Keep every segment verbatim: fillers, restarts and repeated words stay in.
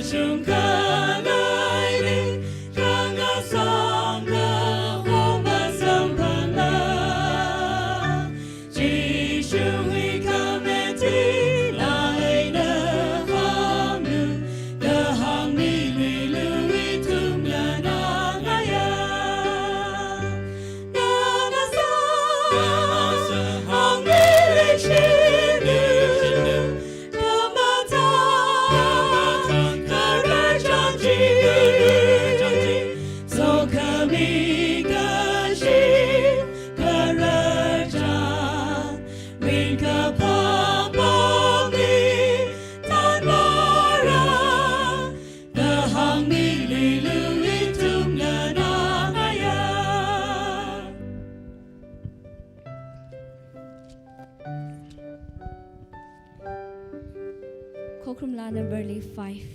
Shungkalaili, kangasang kahoma samphangla. Jishungli khameti laina hānglu, kahāng miluilui ithumla nangaya. Nana sāhāng milikshinu, khamatan khararchān chi, sokhami kashi khararchān, ringkaphā pāngli tanvāra, kahāng miluilui ithumla nangaya. Khokharum laa number li five.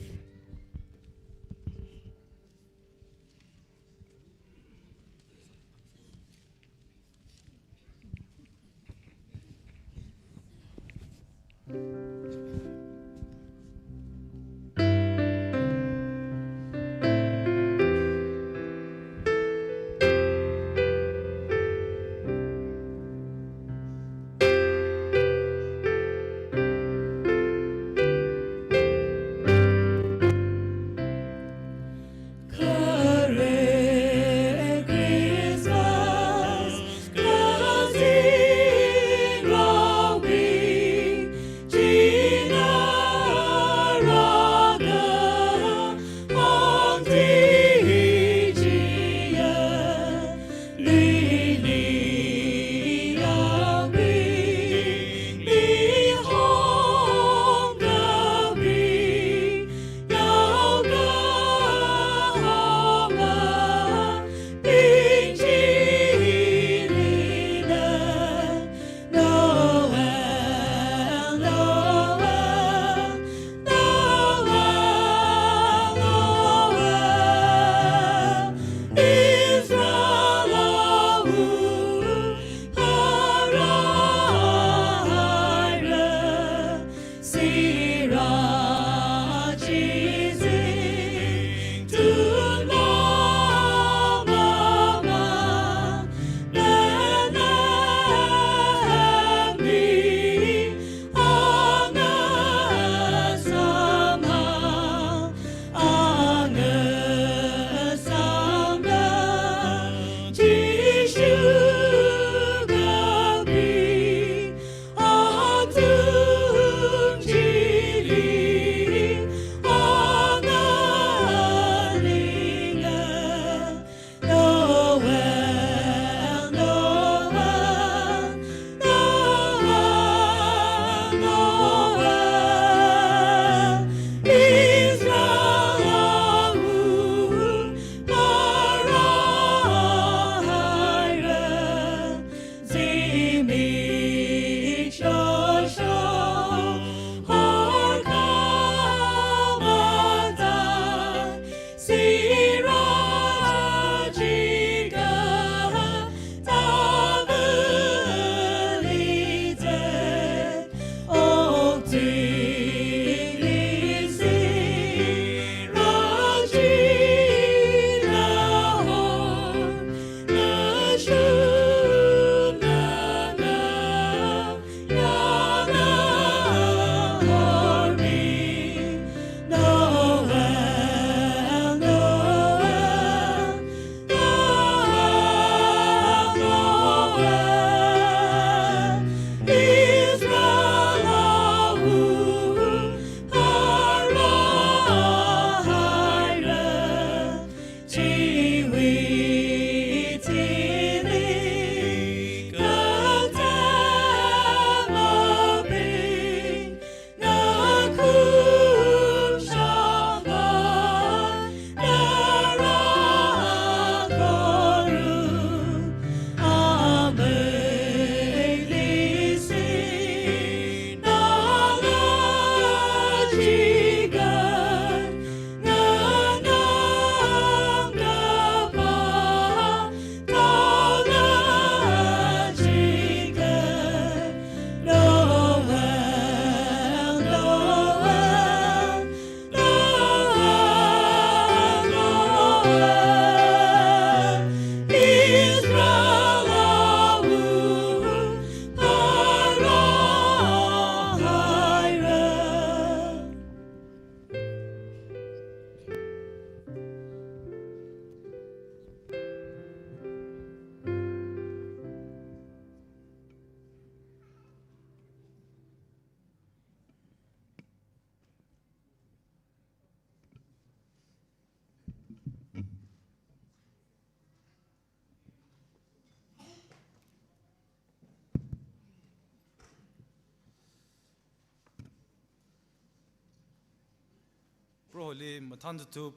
Proholi mathān tutup,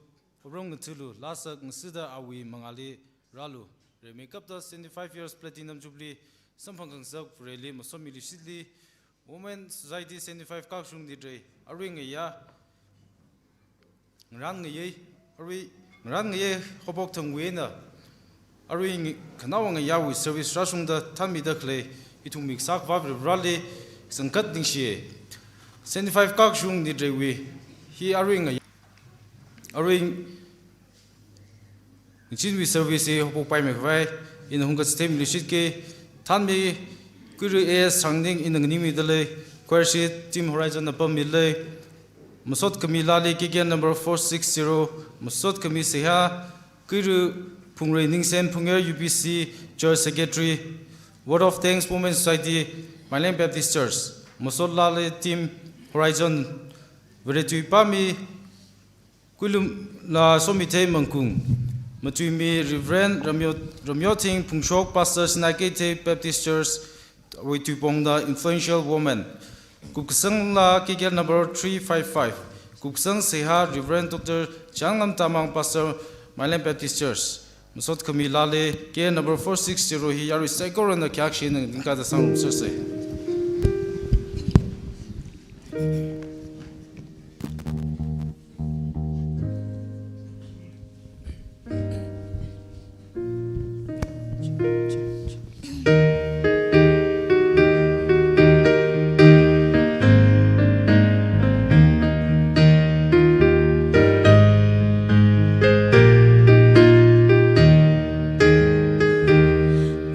apam ngathulu, lāsak ngasida awui mangāli rālu. Rimeikapta seventy-five years platinum jubilee samphang khangasak Vareli masomiluishitli, Women Society seventy-five kakashung nitrei arui ngayā ngarān ngayei, arui ngarān ngayei Haophok Thangwui eina arui ngi-, khanaowa ngayāwui service rāshungda thanmida khalei ithumwui Kasā Akhava Varivarāli kachangkhat ningshiya. Seventy-five kakashung nitreiwui hi arui ngayā, arui ngachinwui service hi haophokpaimei khavai ina hungkachithei miluishitki, thanmi Kuiru A S Sangning ina nganingmida lei, choir sheet Team Horizon na pammida lei. Masot khami laali K K L number four six zero, masot khami seihā Kuiru Phungrei Ningsen Phungyer U P C Church Secretary, Word of Thanks Women Society, Mailam Baptist Church, masot laali Team Horizon, Varetui pāmi Kuilumla Somithei Mangkung, matuimi Reverend Ramyo, Ramyothing Phungshok, Pastor Sinai Keithei Baptist Church, awui tuipongna influential woman. Kupkasangla K K L number three five five. Kupkasang seihā Reverend Doctor Changlam Tamang, Pastor Mailam Baptist Church. Masot khami laali K K L number four six zero hi yarui saikorana khayākshi eina ningkada sangrumsersa.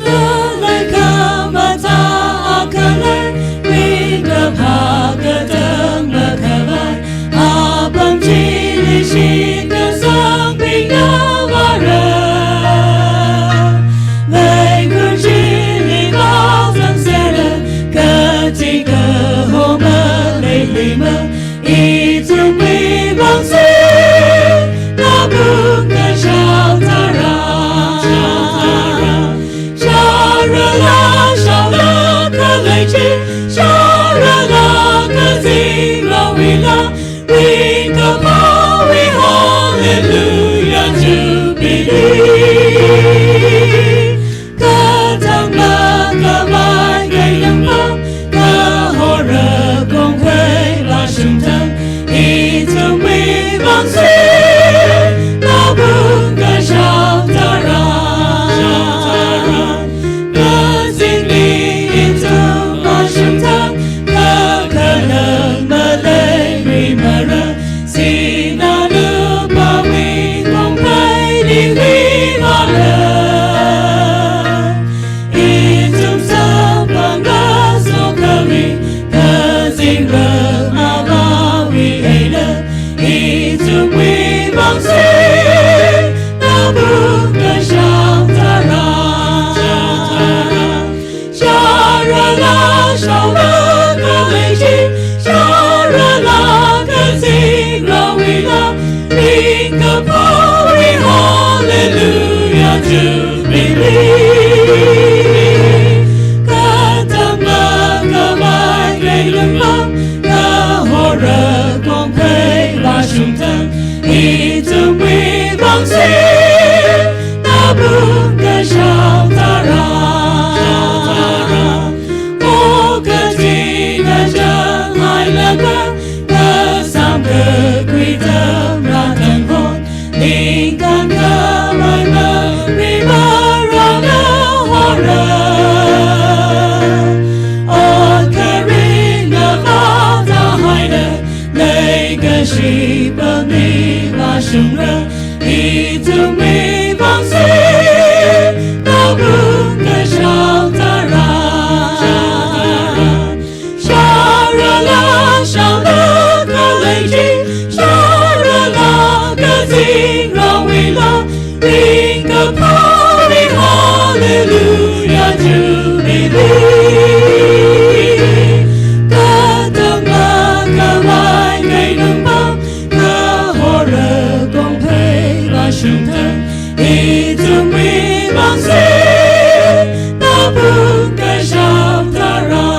Ngalei khamathā akhalei, ringkaphā katang makhavai, apam chili shitkasang pingna vāra. Leikun chili vāzangserra, kachi kaho maleilima, ithumwui vangsi nabung kashao tharan, sharala shaolak khalei chi, sharala kazingraowuila, ringkaphāwui Hallelujah Jubilee. Katang makhavai keinungpam, kahora kongkhei vāshungthang, ithumwui vangsi nabung kashao tharan, kazingli ithum vāshungthang, kakhalang maleimara, sinā lupāwui kongkhei ningli vāra. Ithum samphang ngasokhami, kazingram Avāwui eina, ithumwui vangsi nabung kashao tharan, sharala shaolak khalei chi, sharala kazingraowuila, ringkaphāwui Hallelujah Jubilee. Katang makhavai keinungpam, kahora kongkhei vāshungthang, ithumwui vangsi nabung kashao tharan, okathui kachang hailaga, kasām kakhui tamra tangkhon, ningkān khavai mari marāna hora. Ot kharing navātā haida, leikashi pamli vāshungra, ithumwui vangsi nabung kashao tharan, sharala shaolak khalei chi, sharala kazingraowuila, ringkaphāwui Hallelujah Jubilee. Katang makhavai keinungpam, kahora kongkhei vāshungthang, ithumwui vangsi nabung kashao tharan.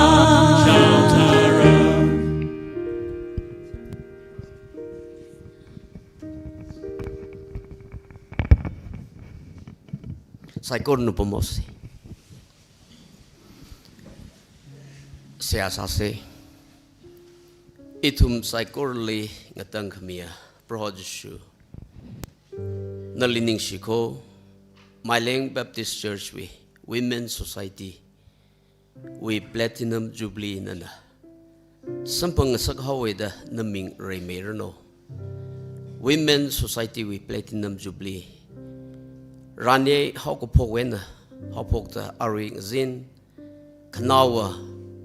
Saikorana pamhaosa. Seihā sāsa. Ithum saikorali ngatangkhamiya Proho Jishu, nali ningshi kho, Maileng Baptist Church wui Women Society wui Platinum Jubilee nana samphang ngasak haowa da naming reimeiranu. Women Society wui Platinum Jubilee ranyei haokaphok eina haophokta arui ngazin khanaowa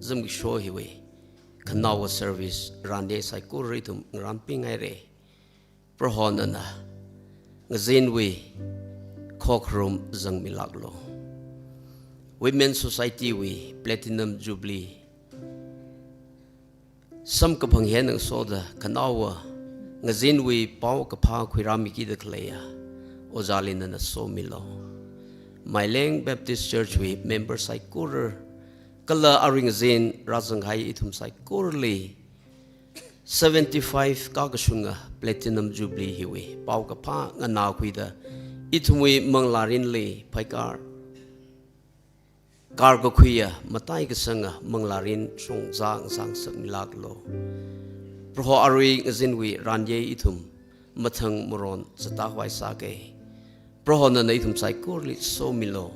zimiksho hiwui khanaowa service ranyei saikora ithum ngarānpinghaira. Proho nana ngazinwui khokharum zangmilāklu. Women Society wui Platinum Jubilee samkaphang hi ngasoda khanaowa ngazinwui paokaphā khuirāmiki da khaleiya ojāli nana somilu. Maileng Baptist Church wui member saikora kala arui ngazin rāzanghai ithum saikorali seventy-five kākashunga Platinum Jubilee hiwui paokaphā nganākhuida ithumwui manglārinli phaikar, karkakhuiya mataikasanga manglārin shongza ngasang ngasakmilāklu. Proho arui ngazinwui ranyei ithum mathang maron zatkhavai sāka. Proho nana ithum saikorali somilu.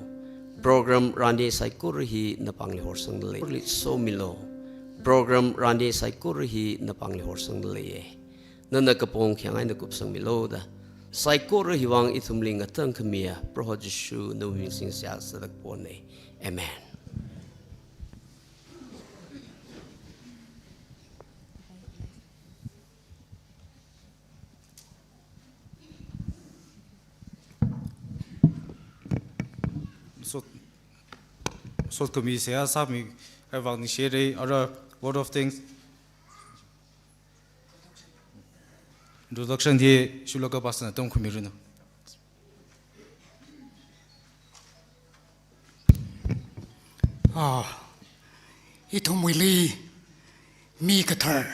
Program ranyei saikora hi napāngli horsangda lei. Somilu. Program ranyei saikora hi napāngli horsangda leiya. Nana kapong khayāng eina kupsangmilu da saikora hiwui vang ithumli ngatangkhamiya Proho Jishu nawui ming singda seihā sāda kapona. Amen. Sot, sot kami seihā sāmihai vang ningshire. Ara word of thanks, introduction hi shulaga pastor na tongkhuimiranu. Ah, ithumwuili mi kathar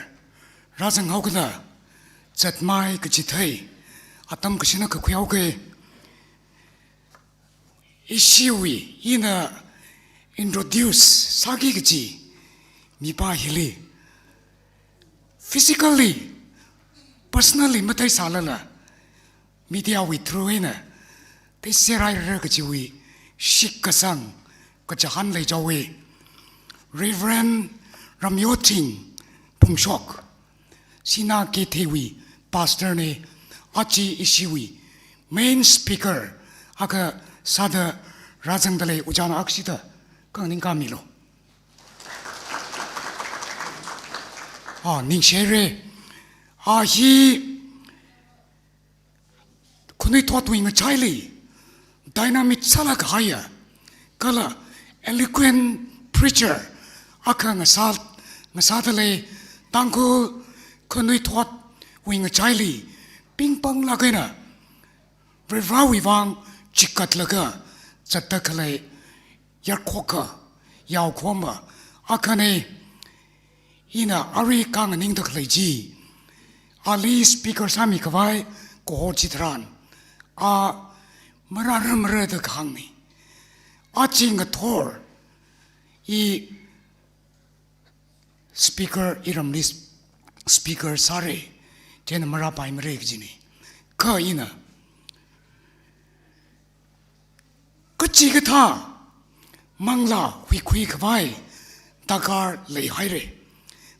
rāzanghaokida zatmei kachithei atam kashina kakhui haoka. Ishiwui ina introduce sāki kaji mipā hili physically, personally matheisālala media wui through eina theiserhaira kajiwui shitkasang kachihān leichaowa. Reverend Ramyothing Phungshok, Sinā Keitheiwui pastor na, aja ishiwui main speaker akha sāda rāzangda lei, ojāna akshida kanganingkā milu. Ah, ningshire. Ah, hi khanuithotwui ngachaili dynamic sālāk kahaiya kala eloquent preacher akha ngasā, ngasāda lei. Tangkhul khanuithotwui ngachaili pingpanglāk eina Varivarāwui vang chikatlaga zatda khalei yarkhokkha, yaokhoma akhana. Ina arui kanganingda khalei chi, ali speaker sāmikhavai kaho chitharan a marāra marāda kahāngna. Aja ngathor i speaker, iramli speaker sāra, chieina marāpaimara kajina. Kha ina kachikathā manglā huikhuikhavai darkar leihaira.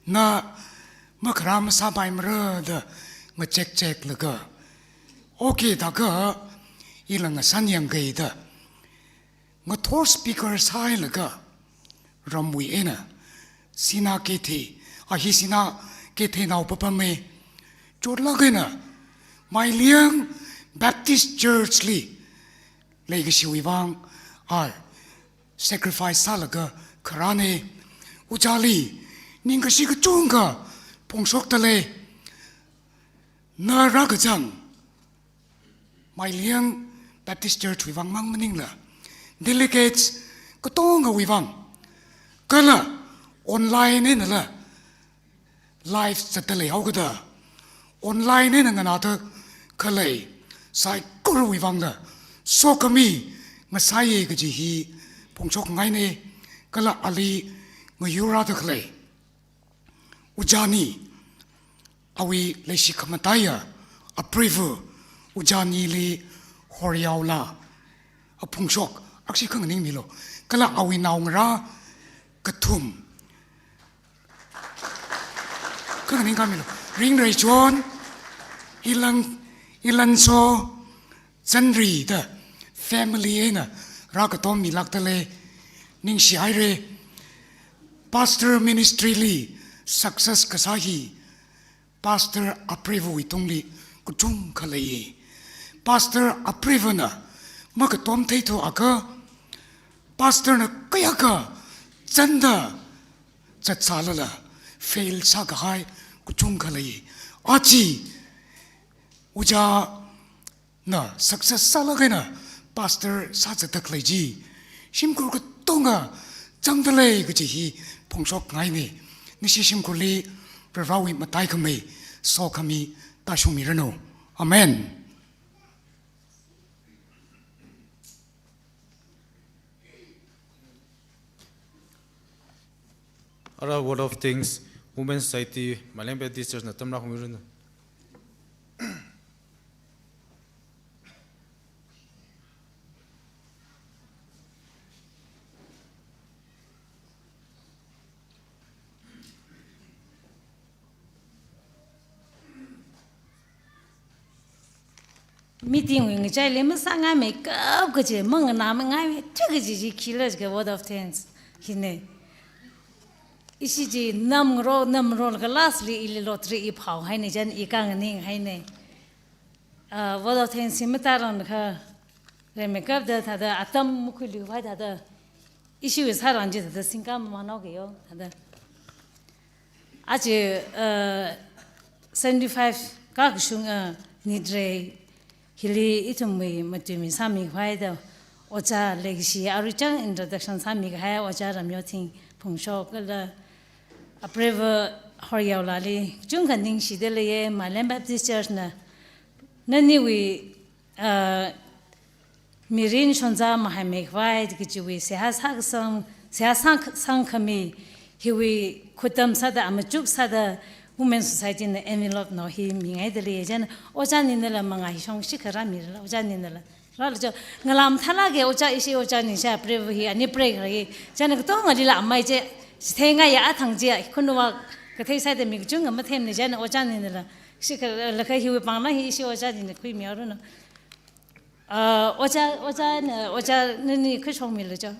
Na makharā masāpaimara da ngachekcheklaga, okay, da kha ila ngasanyangka da ngathor speaker sāhailaga ramwui eina Sinā Keithei, a hi Sinā Keitheinao papamma, chotlāk eina Mailiang Baptist Church li leikashiwui vang a sacrifice sālaga kharāna. Ojāli ningkashi kachungkha phongshokda lei. Na rākazang Mailiang Baptist Church wui vang mang maningla, delegates katongawui vang, kala online einala live zatda leihaokida, online eina nganāda khalei saikorawui vangla sokhami ngasāya kaji hi phongshokngaina, kala ali ngayurrāda khalei Ojā Ni, awui leishi khamataiya apreiva Ojā Ni Horyaola, aphongshok akshi khanganingmilu. Kala awui naongarā kathum, khanganing kamilu. Ringreichon, Ilan, Ilanso, Zanri da family eina rākatom milākdalei, ningshihaira. Pastor ministry li success kasā hi Pastor apreivawui tungli kachungkha leiya. Pastor apreivana makatom theithuakha, pastor na kayākha zanda zatsālala fail sākahai kachungkha leiya. Aja Ojā na success sālaga eina pastor sāzatda khalei chi shimkhur katonga zangdalei kaji hi phongshokngaina. Nashi shimkhurli Prohowui mataikhamei sokhami tāshungmiranu. Amen. Ara word of thanks, Women Society, Malem Baptist Church na tamrā khuimiranu. Meeting wui ngachaili masāngaimeikap kaji, manganāmangaimeithui kaji chi khila jiakha word of thanks hina. Ishi chi namngarok, namngarok laga last li ili lottery i phao haina, chieina i khanganing haina. Ah, word of thanks hi matāranglakha, rimeikapta thāda atam makhuiluipai thāda, ishiwui sārang chi thāda singkā mamānao kayo thāda. Aja, uh, seventy-five kakashung, uh, nitrei hili ithumwui matuimi sāmikhavai da, Ojā Legacy aruichang introduction sāmikahai Ojā Ramyothing phongshok kala apreiva Horyaolali kachungkha ningshida leiya. Malem Baptist Church na naniwui, uh, mirin shonza mahaimeikhavai kajiwui seihā sākasang, seihā sāng, sāngkhami hiwui khutam sāda, amachuk sāda Women Society na envelope nao hi mingaida leiya. Chieina Ojā Ninala mangā hi shongshikha rāmirala, Ojā Ninala. Rālu cho, ngalā mathālāka Ojā, ishi Ojā Ni sha preiva hi, ani preiva hi. Chieina katongalila amei chi theingaiya, athang chi khunuwa kathei sāda mi kachungkha matheimana. Chieina Ojā Ninala shikha, laga hiwui pāngna hi ishi Ojā Nina khuimihaoranu. Ah, Ojā, Ojā na, Ojā nani khuishokmilu cho.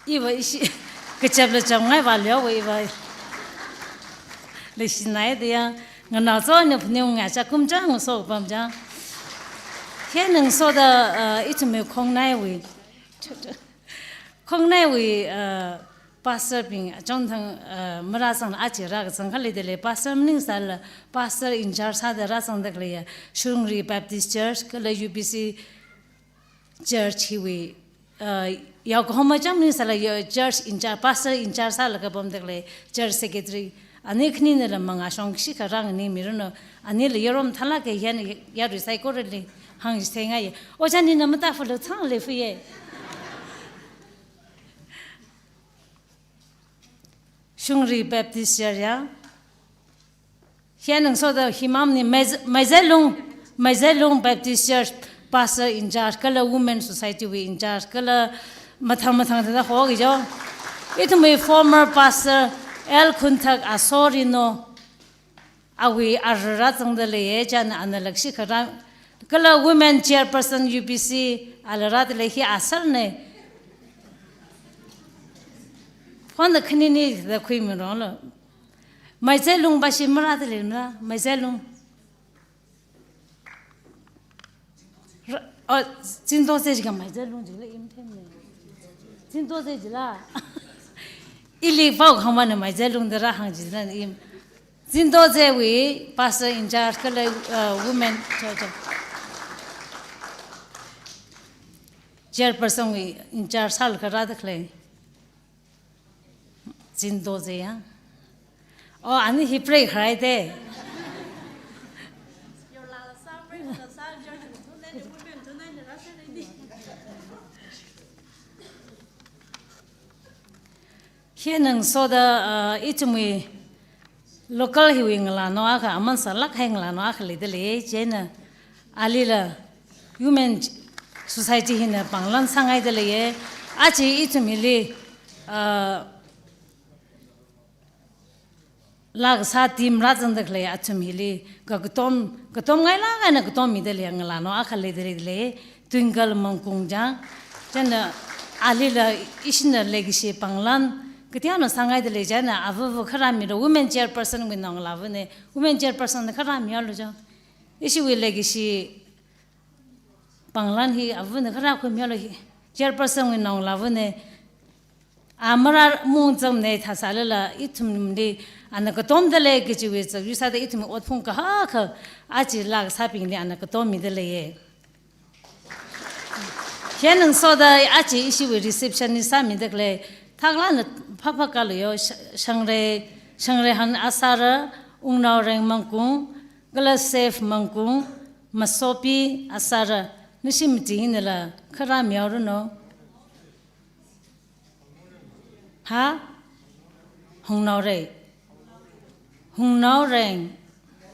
Iva ishi, kachapla chapngai vāleo iva. Leishinai da ya, nganao chona phaningngai cha kumchang so pamchang. Hi ngasoda, uh, ithumwui khongnaiwui, khongnaiwui, uh, pastor bing achonthang, uh, marāsang, aja rākasang khalei dalei, pastor maningsālala, pastor in charge sāda rāsangda khaleiya Shungri Baptist Church kala U B C Church hiwui, uh, yaokahoma chang maningsālala, yo church in charge, pastor in charge sālaga pamda khalei church secretary. Ani khaninala mangā shongshikha rānganingmiranu. Anila yarom thālāka, hina yarui saikorali hāngchitheingai. Ojā Nina matāfulu thang leifuye. Shungri Baptist Church ya. Hi ngasoda hi mamni Maiz-, Maizailung, Maizailung Baptist Church pastor in charge, kala Women Society wui in charge, kala mathang mathang thāda hoki jo. Ithumwui former pastor L Khunthak Asorino, awui ara rāzangda leiya, chieina ana lakshi kharan, kala women chairperson U B C ala rāda lei hi asarna. Khonda khanini da khuimironglu. Maizailung bashi marāda leimara, Maizailung. Ra-, oh, Zindoze jiakha Maizailung jila imthemne. Zindoze jila. Ili pao khamana Maizailung da rāhāng jila im. Zindozewui pastor in charge kala, uh, women, cha, cha. chairperson wui in charge sālaga rāda khalei. Zindo Zeya. Oh, ani hi break haira de. Hi eina ngasoda, uh, ithumwui local hiwui ngalānao akha, aman sālāk kahai ngalānao akha leida lei, chieina alila Women Society hina panglan sāngaida leiya. Aja ithum hili, uh, laa kasā team rāzangda khalei athum hili, ka katom, katomngailāk eina katommida lei ngalānao akha leida lei, Twinkle Mangkung chang. Chieina alila ishina leikashi panglan kateonao sāngaida lei, chieina avava kharā mira, women chairperson wui naongalāvana, women chairperson kharā mihaolu chang. Ishiwui leikashi panglan hi avana kharā khuimihaolu hi. Chairperson wui naongalāvana, a marār mungzangna thāsālala ithumli ana katomda lei kajiwui zak yusāda ithum otphung kahā akha aja laa kasābingli ana katommida leiya. Hi eina ngasoda aja ishiwui reception hi sāmida khalei, thaklāk eina phapha kalayo, Sha-, Shangre, Shangreihan Asara, Wungnaoreng Mangkung, kala Safe Mangkung, Masopi Asara, nashi mati nala kharā mihaoranu. Ha? Wungnaoreng. Wungnaoreng.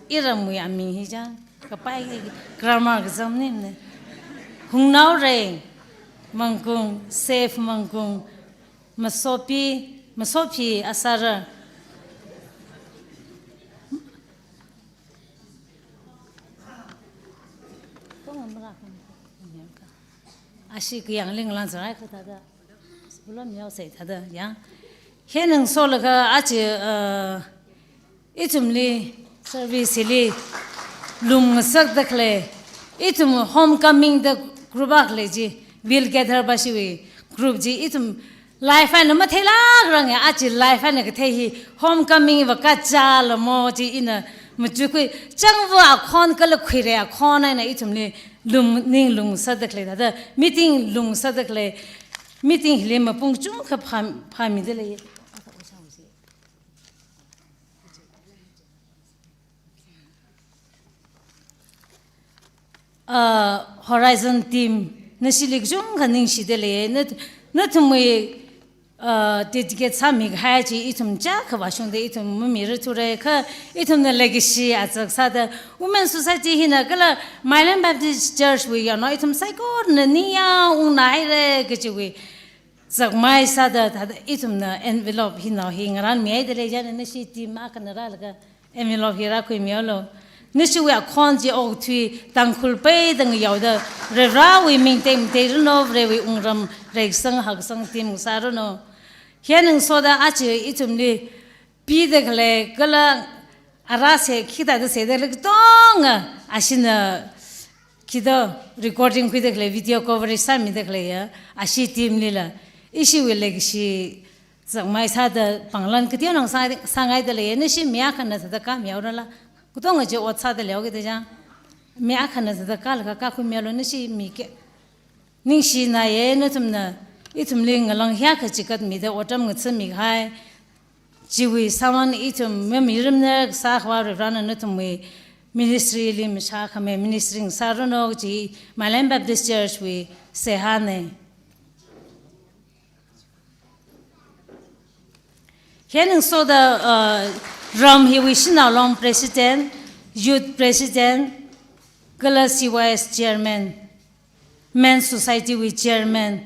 Iramwui aming hi chang. Kapai grammar kazang maningmana. Wungnaoreng Mangkung, Safe Mangkung, Masopi, Masopi Asara. Ashi kayāng linglang zarai kha thāda. Bulam yao sai thāda, ya. Hi eina ngasolaga aja, uh, ithumli service hili lumngasakda khalei, ithum homecoming da group akha lei chi, Will Gather Bashiwui group chi, ithum live eina matheilākranga, aja live eina kathei hi homecoming va kachālamo chi ina machukhui, changva akhon kala khuirei akhon eina ithumli lum, ning lumngasakda khalei thāda, meeting lumngasakda khalei, meeting hili mapung chungkha phā, phāmida lei. Uh, Horizon team, nashili kachungkha ningshida lei, na, nathumwui, uh, dedicate sāmikahai chi ithum chākha vāshungda ithum mamirarthura kha, ithumna leikashi azak sāda, Women Society hina kala Mailam Baptist Church wui yaonao ithum saikorana ningyāng ungnahaira kajiwui zakmai sāda, thāda ithumna envelope hina hi ngarānmihaida lei, chieina nashi team akhana rālaga envelope hi rākhuimihaolu. Nashiwui akhon chi okathui Tangkhul peida ngayaoda, Varivarāwui ming tekmateiranu, Varewui wungram reikasang haksang team sāranu. Hi eina ngasoda aja ithumli pida khalei kala arā se khida da se da khalei katonga, ashina khida recording khuida khalei, video coverage sāmida khalei ya, ashi team lila ishiwui leikashi zakmai sāda panglan kateonao sā, sāngaida leiya, nashi mi akhana thāda kamihaorala, katonga chi ot sāda leihaokida chang. Mi akhana thāda kalaga kakhuimihaolu, nashi mi ke. Ningshinaya nathumna ithumli ngalang hiyākha chigatmida otram ngathamikahai chiwui sāman ithum mamiramna, kasā Akhava Varivarāna nathumwui ministry li mashākhami ministry ngasāranu chi Mailam Baptist Church wui seihāna. Hi eina ngasoda, uh, ram hiwui Shanao Long President, Youth President, kala C Y S Chairman, Men Society wui Chairman,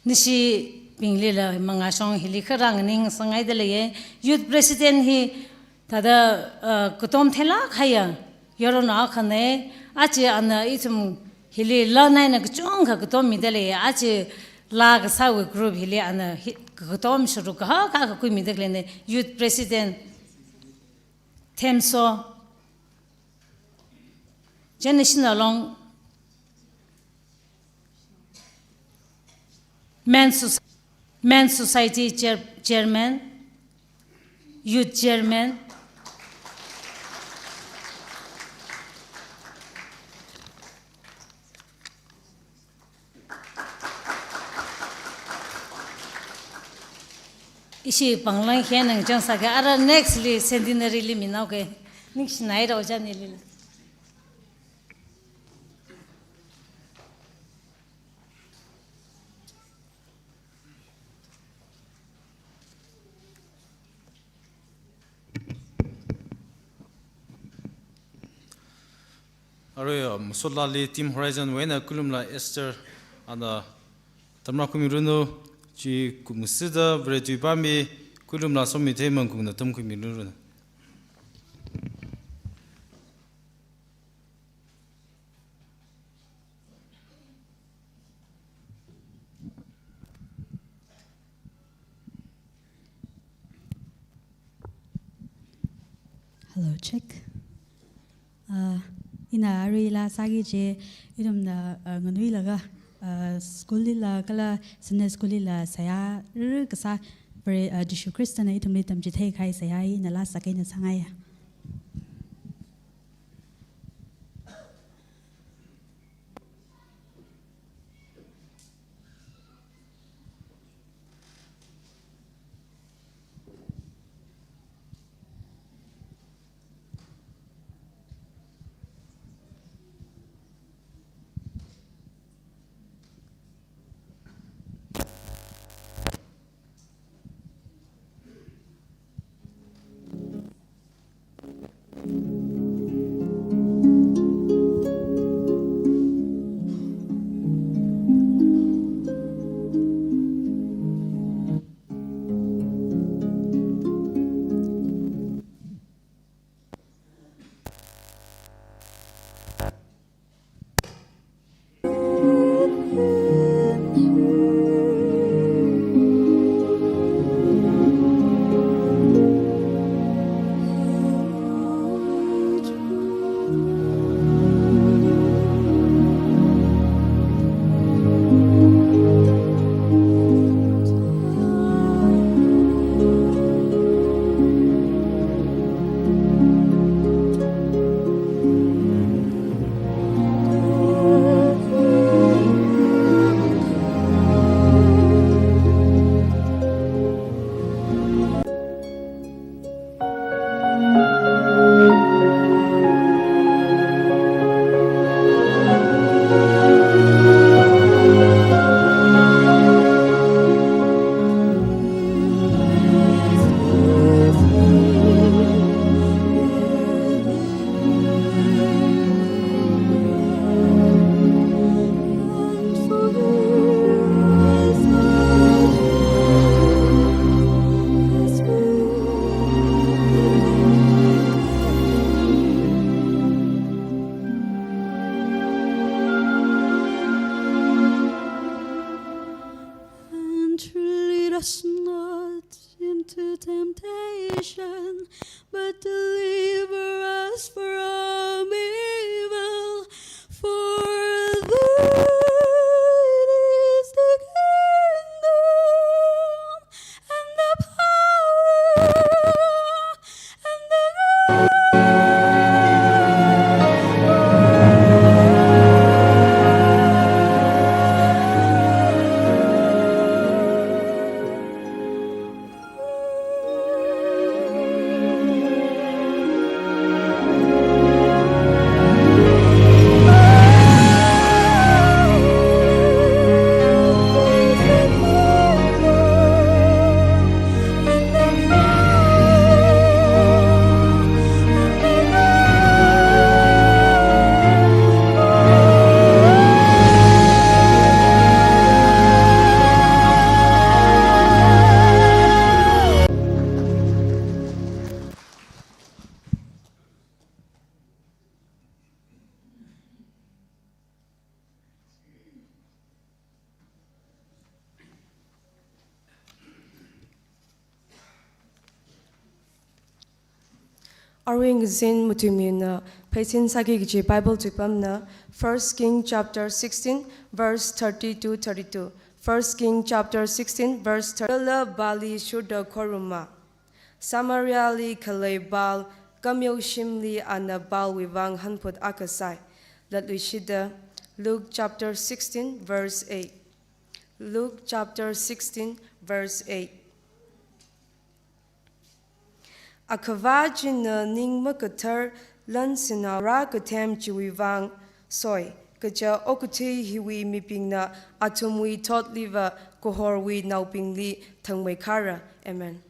nashibinglila mangāshong hili kharā nganingsangaida leiya. Youth President hi thāda, uh, katom theilāk kahaiya yaronao akhana, aja ana ithum hili lan eina kachungkha katommida leiya, aja laa kasāwui group hili ana hi, katom sharuk kahak akha khuimida khaleina, Youth President Themso. Chieina Shanao Long Men Soci-, Men Society Chair-, Chairman, Youth Chairman, Ishi pānglang hiya nang chang sāga, ara next li centenary li minaoga. Ningshinairao chān ili. Arui, uh, masot lali Team Horizon wui eina Kulumla Esther ana tamra khuimiranu, chi kumsida Varetui pāmi Kulumla Somithei Mangkungna tamkhuimiranu. Hello, check. Uh, ina arui laa sāki kaji, ithumna, uh, nganuilaga, uh, school lila kala Sunday school lila seihā rikasā Vare, uh, Jishu Khristana ithumli tamchithei kahai seihā ina laa sāki kaji eina sāngaiya. And lead us not into temptation, but deliver us from evil. For thine is the kingdom and the power and the glory. Arui ngazin matuimina pheisin sāki kaji Bible tuipamna First King chapter sixteen verse thirty to thirty-two. First King chapter sixteen verse thirty. Kala Baal li shurda khoruma. Samariali khalei Baal kameo shimli ana Baal wui vang hanphut akha sai. Latluishida Luke chapter sixteen verse eight. Luke chapter sixteen verse eight. Akhava china ning makathar lan sinā rākathem chiwui vang soi, kaja okathui hiwui mibingna athumwui thotliva kahorwui naobingli thangmeikhara. Amen.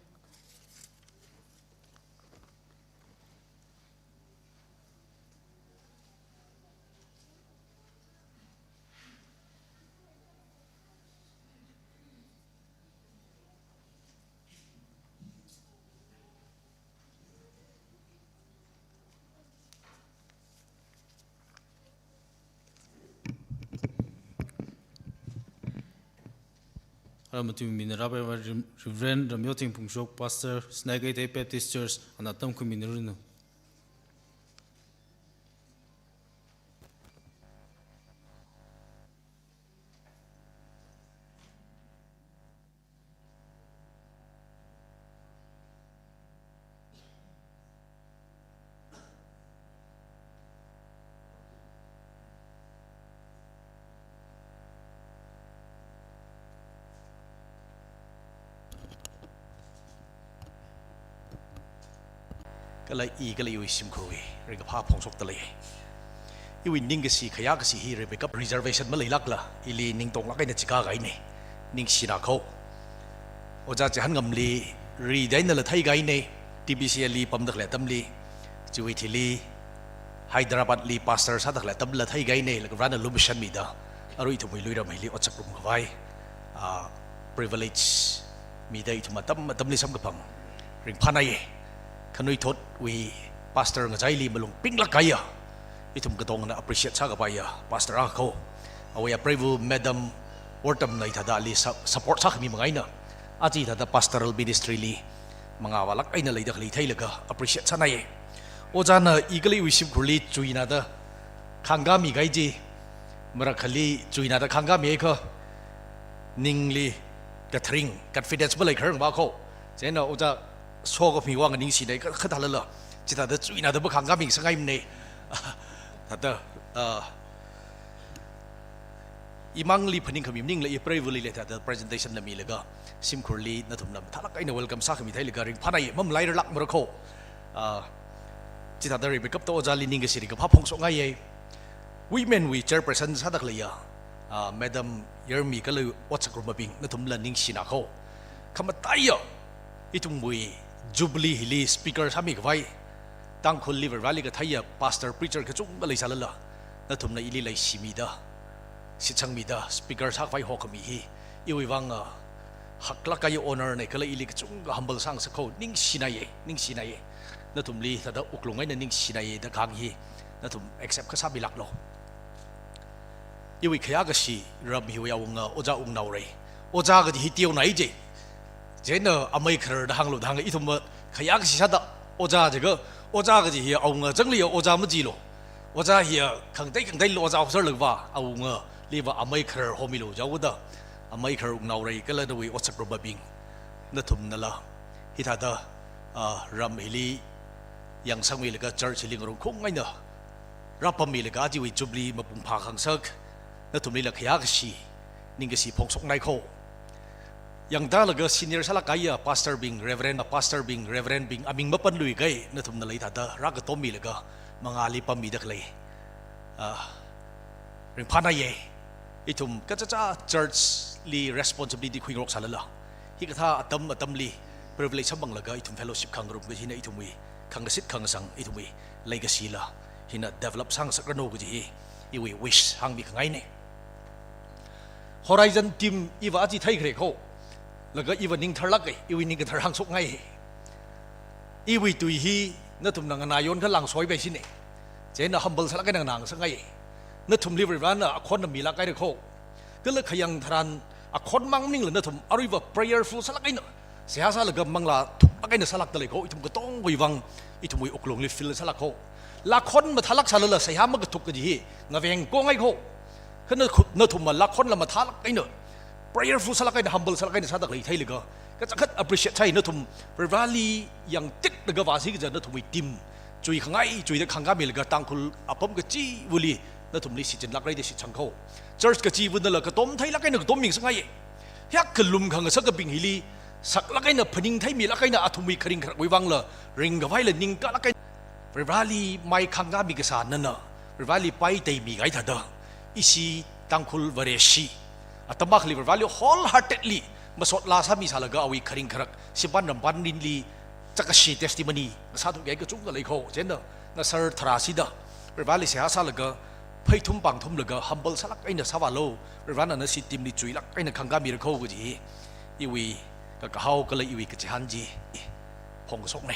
Ara matuimi mina rāpai va Rev-, Reverend Ramyoting Phungshok, Pastor, Sinakeithei Baptist Church, ana tamkhuiminaranu. Kala i, kala iwui shimkhurwui ringkaphā phongshokda lei. Iwui ningkashi, khayākashi hi Rebecca reservation maleilākla, ili ningtonglāk eina chikā kahaina, ningshina kho. Ojā Chihanngamli rideinala theikahaina, T B C L li pamda khalei atamli, chiwui thili Hyderabad li pastor sāda khalei atamla theikahaina, laga Varena lumashanmida, arui ithumwui Luiram hili otsak ngarumkhavai, ah, privilege mida ithum atam atamli samkaphang ringphānaiya. Khanuithotwui pastor ngachaili malung pinglāk kahaiya, ithum katongana appreciate sākapaiya pastor akha kho. Awui apreiva Madam Wortamna hithāda ali su-, support sākhami manga eina, aja hithāda pastoral ministry li mangāvālāk eina leida khalei theilaga appreciate sānaiya. Ojāna i kala iwui shimkhurli chuinada khāngkāmi kahai chi, marakhali chuinada khāngkāmi akha, ningli kathring, confidence maleikhararva kho. Chieina ojā sokhami vang ningshinai, kha, kha thālala, chithāda chuinada va khāngkāmi sangaimana. Thāda, ah, imangli phaningkhami maningla, i preivali lei thāda presentation la milaga, shimkhurli nathumna mathālāk eina welcome sākhami theilaga ringphānai, mamalairar lākmara kho. Ah, chithāda Rebecca da ojāli ningkashi ringkaphā phongshokngaiya. Women wui chairperson sāda khaleiya, ah, Madam Yermi kala otsak ngarumabing, nathumla ningshina kho. Khamataiya, ithumwui Jubilee hili speaker sāmikhavai, Tangkhulli Vareli katheiya pastor preacher kachungkha leisālala, nathumna ili leishimida, shitsangmida, speaker sākhavai hokhami hi, iwui vang, ah, haklāk kahai honour na kala ili kachungkha humble sāngasak kho, ningshinaiya, ningshinaiya. Nathumli thāda wuklung eina ningshinaiya da kahāng hi, nathum accept kasāmilāklu. Iwui khayākashi ram hiwui awunga, ojā Wungnaorei. Ojā kaji hi teonai je. Chieina amei kharar da hānglu da hānga, ithumva khayākashi sāda ojā jiakha, ojā kaji hi awunga changli ojā majilu. Ojā hiya khangatei khangateili ojā officer lakva, awungaliva amei kharar homilu jihaoda. Amei kharar Wungnaorei kala nawui otsak ngarumabing, nathumnala hithāda, ah, ram hili yangsangmilaga church hili ngarumkhung eina rāpammilaga chiwui Jubilee mapung phākhangasak, nathumlila khayākashi, ningkashi phongshokngai kho. Yangdalaga senior sālāk kahaiya pastor bing, reverend, pastor bing, reverend bing, aming mapanlui kahai, nathumnala hithāda rākatommilaga mangāli pammida khalei, ah, ringphānaiya. Ithum kachichā church li responsibility khuingarok sālala, hikathā atam atamli privilege samphanglaga ithum fellowship khangarum kaji hina ithumwui khangasit khangasang, ithumwui legacy la hina develop sāngasakranu kaji hi iwui wish hāngmikhangaina. Horizon team iva aja theikhare kho. Laga iva ning tharlāka, iwui ning kathar hāngshokngai. Iwui tui hi nathumna nganāyon kha lāngsoipai shina. Chieina humble sālāk eina nganāngasakngai. Nathumli Varena akhonna milāk kahai kho. Kala khayang tharan akhon mang maningla nathum aruiva prayerful sālāk eina, seihā sālaga manglā thuklāk eina sālākda lei kho, ithum katongawui vang, ithumwui wuklungli feel sālāk kho. Lākhon mathālāk sālala seihā makathuk kaji hi ngaveng kongai kho. Kha na khu-, nathumva lākhonla mathālāk eina, prayerful sālāk eina, humble sālāk eina sāda khalei theilaga, kachangkhat appreciate sāi. Nathum Vareli yangtiklaga vāsi kaja nathumwui team chuikhangai, chuida khāngkāmilaga Tangkhul apam kachivali nathumli shichinlākra da shitsang kho. Church kachivānala katom theilāk eina katommingasakngai. Hiyākha lumkhangasakabing hili saklāk eina phaningtheimilāk eina athumwui kharing kharakwui vangla ringkhavai la ningkalāk eina Varivarāli mai khangkāmi kasā nana Varivarāli pai teimi kahai thāda ishi Tangkhul Vareshi atam akhali Varivarāli wholeheartedly masot laa sāmi sālaga awui kharing kharak shimpan rampan mirinli chākashi testimony sāthukkahai kachungkha lei kho. Chieina ngasār tharā shida Varivarāli seihā sālaga pheithum pāngthumlaga humble sālāk eina sāvālu. Varivarāna nashi teamli chuilāk eina khangkāmira kho kaji hi iwui kakahao kala iwui kachihān chi phongkashokna.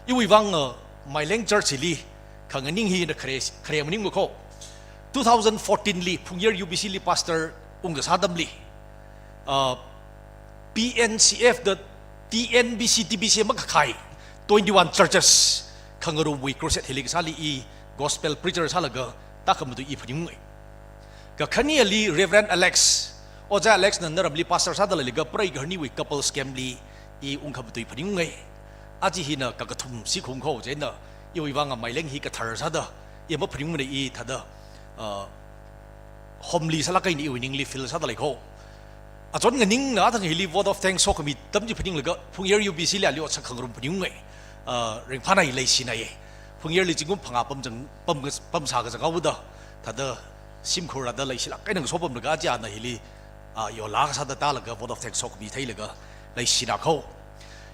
Iwui vang, uh, Maileng Church hili khanganing hi ina khare, khare maningma kho. Two thousand fourteen li Phungyar U B C li pastor ungkasā atamli, uh, P N C F da T N B C, T B C makakhai twenty-one churches khangarumwui crusade hili kasāli i gospel preacher sālaga tākhamatui i phaningungai. Kakhaneli Reverend Alex, Ojā Alex na naramli pastor sāda leilaga preigaharniwui couples camp li i ungkhamatui phaningungai. Aja hina kakathum shikhaung kho. Chieina iwui vang Maileng hi kathar sāda i maphaningmana, i thāda, uh, homely sālāk eina iwui ningli feel sāda lei kho. Achon nganingna athang hili vote of thanks sokhami atam chi phaninglaga Phungyar U B C li ali otsak khangarum phaningungai. Uh, ringphānai, leishinai. Phungyarli zingkum phangā pamzang, pam, pamsā kazang haoda thāda shimkhur rāda leishilāk eina ngasopamlaga aja ana hili, uh, yola kasāda tālaga vote of thanks sokhami theilaga leishina kho.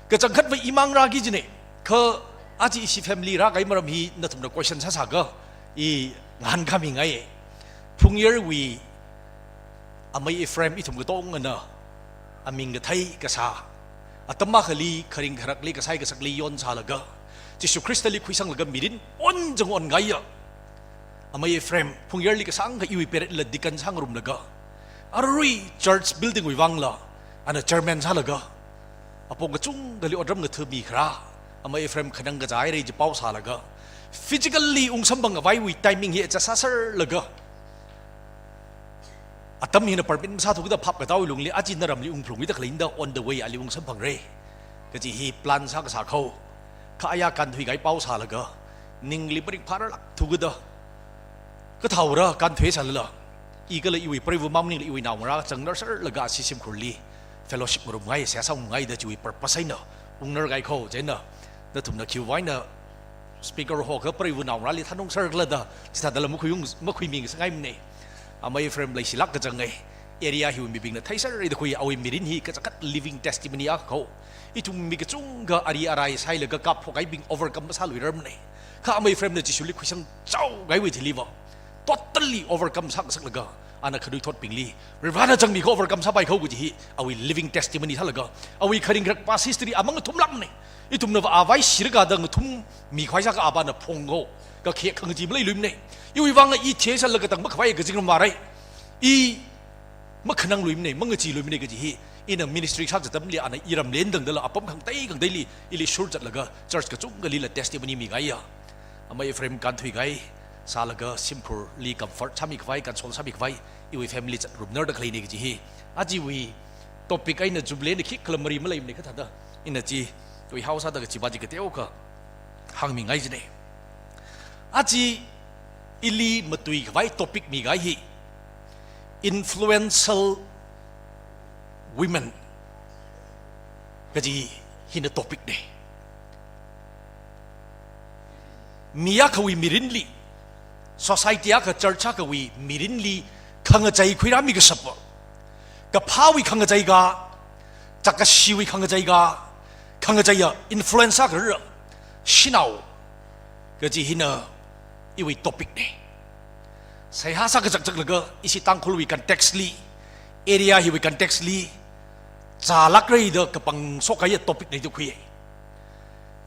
Kachangkhatva imang rāki kajina, kha aja ishi family rākahai maram hi nathumna question sāsāakha i ngahānkāmingai. Phungyarwui Amei Ephraim ithum katongana aming kathei kasā, atam akhali kharing kharakli kasai kasakli yonsālaga Jishu Khristali khuisanglaga mirin onzang onkahaiya Amei Ephraim, Phungyarli kasāngkha iwui peretlila deacon sāngarumlaga, arui church building wui vangla ana chairman sālaga, apong kachungkhali otram ngathami kharā Amei Ephraim khanang kazā haira chi pao sālaga, physically ungsamphang khavaiwui timing hi adjust sāserlaga, atam hina permit masāthuda phap katāwui lungli aja naramli ungphalungda khaleina da on the way ali ungsamphangra kaji hi plan sākasā kho. Kha aya kānthuikahai pao sālaga, ningli maringphārarlāk thuda, kathāora kānthuisālala, i kala iwui preiva mang maningla iwui naongarā chāngnarserlaga ashi shimkhurli fellowship ngarumngai, seihā sāngarumngai da chiwui purpose eina ungnarkahai kho. Chieina nathumna khiwui vang eina speaker hokha preiva naongarāli thanungser khala da, chithādala makhuiung, makhuimingasangaimana. Amei Ephraim leishilāk kazangai. Area hiwui mibingna theiserra da khui, awui mirin hi kachangkhat living testimony akha kho. Ithum mi kachungkha ari arai sāhailaga kapphok kahaibing overcome masāluirarmana. Kha Amei Ephraimna Jishuli khuisangchao kahaiwui thiliva totally overcome sāngasaklaga, ana khanuithotbingli Varivarāna zangmi kho overcome sāpai kho kaji hi awui living testimony sālaga, awui kharing kharak past history amang ngathumlākmana. Ithumnava avā shirkada ngathummi khavai sāakha avāna phongkho, kakhek khangachee maleiluimana. Iwui vang i theiserlaga tang makhavai kazingram vārai. I makhanangluimana, mangacheeluimana kaji hi ina ministry sāzat atamli ana iramli eina tangdala apam khangatei khangateili ili shur zatlaga church kachungkhalila testimony mikahaiya. Amei Ephraim kānthuikahai sālaga shimkhurli comfort sāmi khavai, console sāmi khavai iwui family zatrumnarda khaleina kaji hi ajiwui topic eina jubilee eina khikhala mari maleimana, kha thāda ina chi tuihao sāda kachiva chi kateokha hāngmingai kajina. Aja ili matui khavai topic mikahai hi influential women kaji hina topic na. Mi akhawui mirinli, society akha, church akhawui mirinli khangachei khuirāmi kashapa, kaphāwui khangachei ka, chākashiwui khangachei ka, khangacheiya influence akha rāra shanao kaji hina iwui topic na. Seihā sākazak zaklaga ishi Tangkhulwui context li, area hiwui context li, zālākra da kapangshok kahaiya topic na da khui.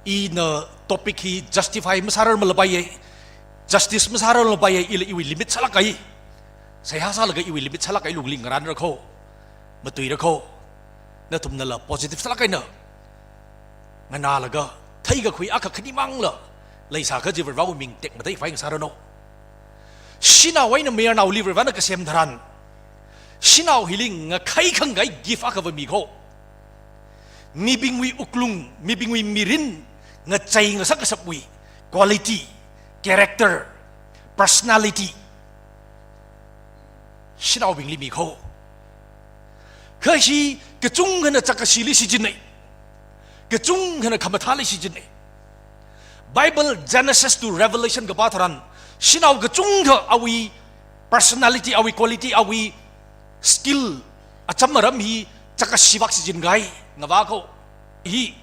Ina topic hi justify masārarmalapai, justice masārarmalapai, ila iwui limit sālāk kahai. Seihā sālaga iwui limit sālāk kahai lungli ngarānra kho, matuira kho. Nathumnala positive sālāk eina nganālaga, theikakhui akha khanimangla leisā kaji Varivarawui ming tekmatei khavai ngasāranu. Shanao eina mayarnaoli Varivarana kasem tharan, shanao hili ngakhai khangai gift akhava mi kho. Mibingwui wuklung, mibingwui mirin ngachei ngasak kashapwui quality, character, personality shanaobingli mi kho. Kha hi kachungkhana chākashili shichinna. Kachungkhana khamathāli shichinna. Bible Genesis to Revelation kapā tharan, shanao kachungkha awui personality, awui quality, awui skill, acham aram hi chākashivak shichin kahai, ngavā ko. Hi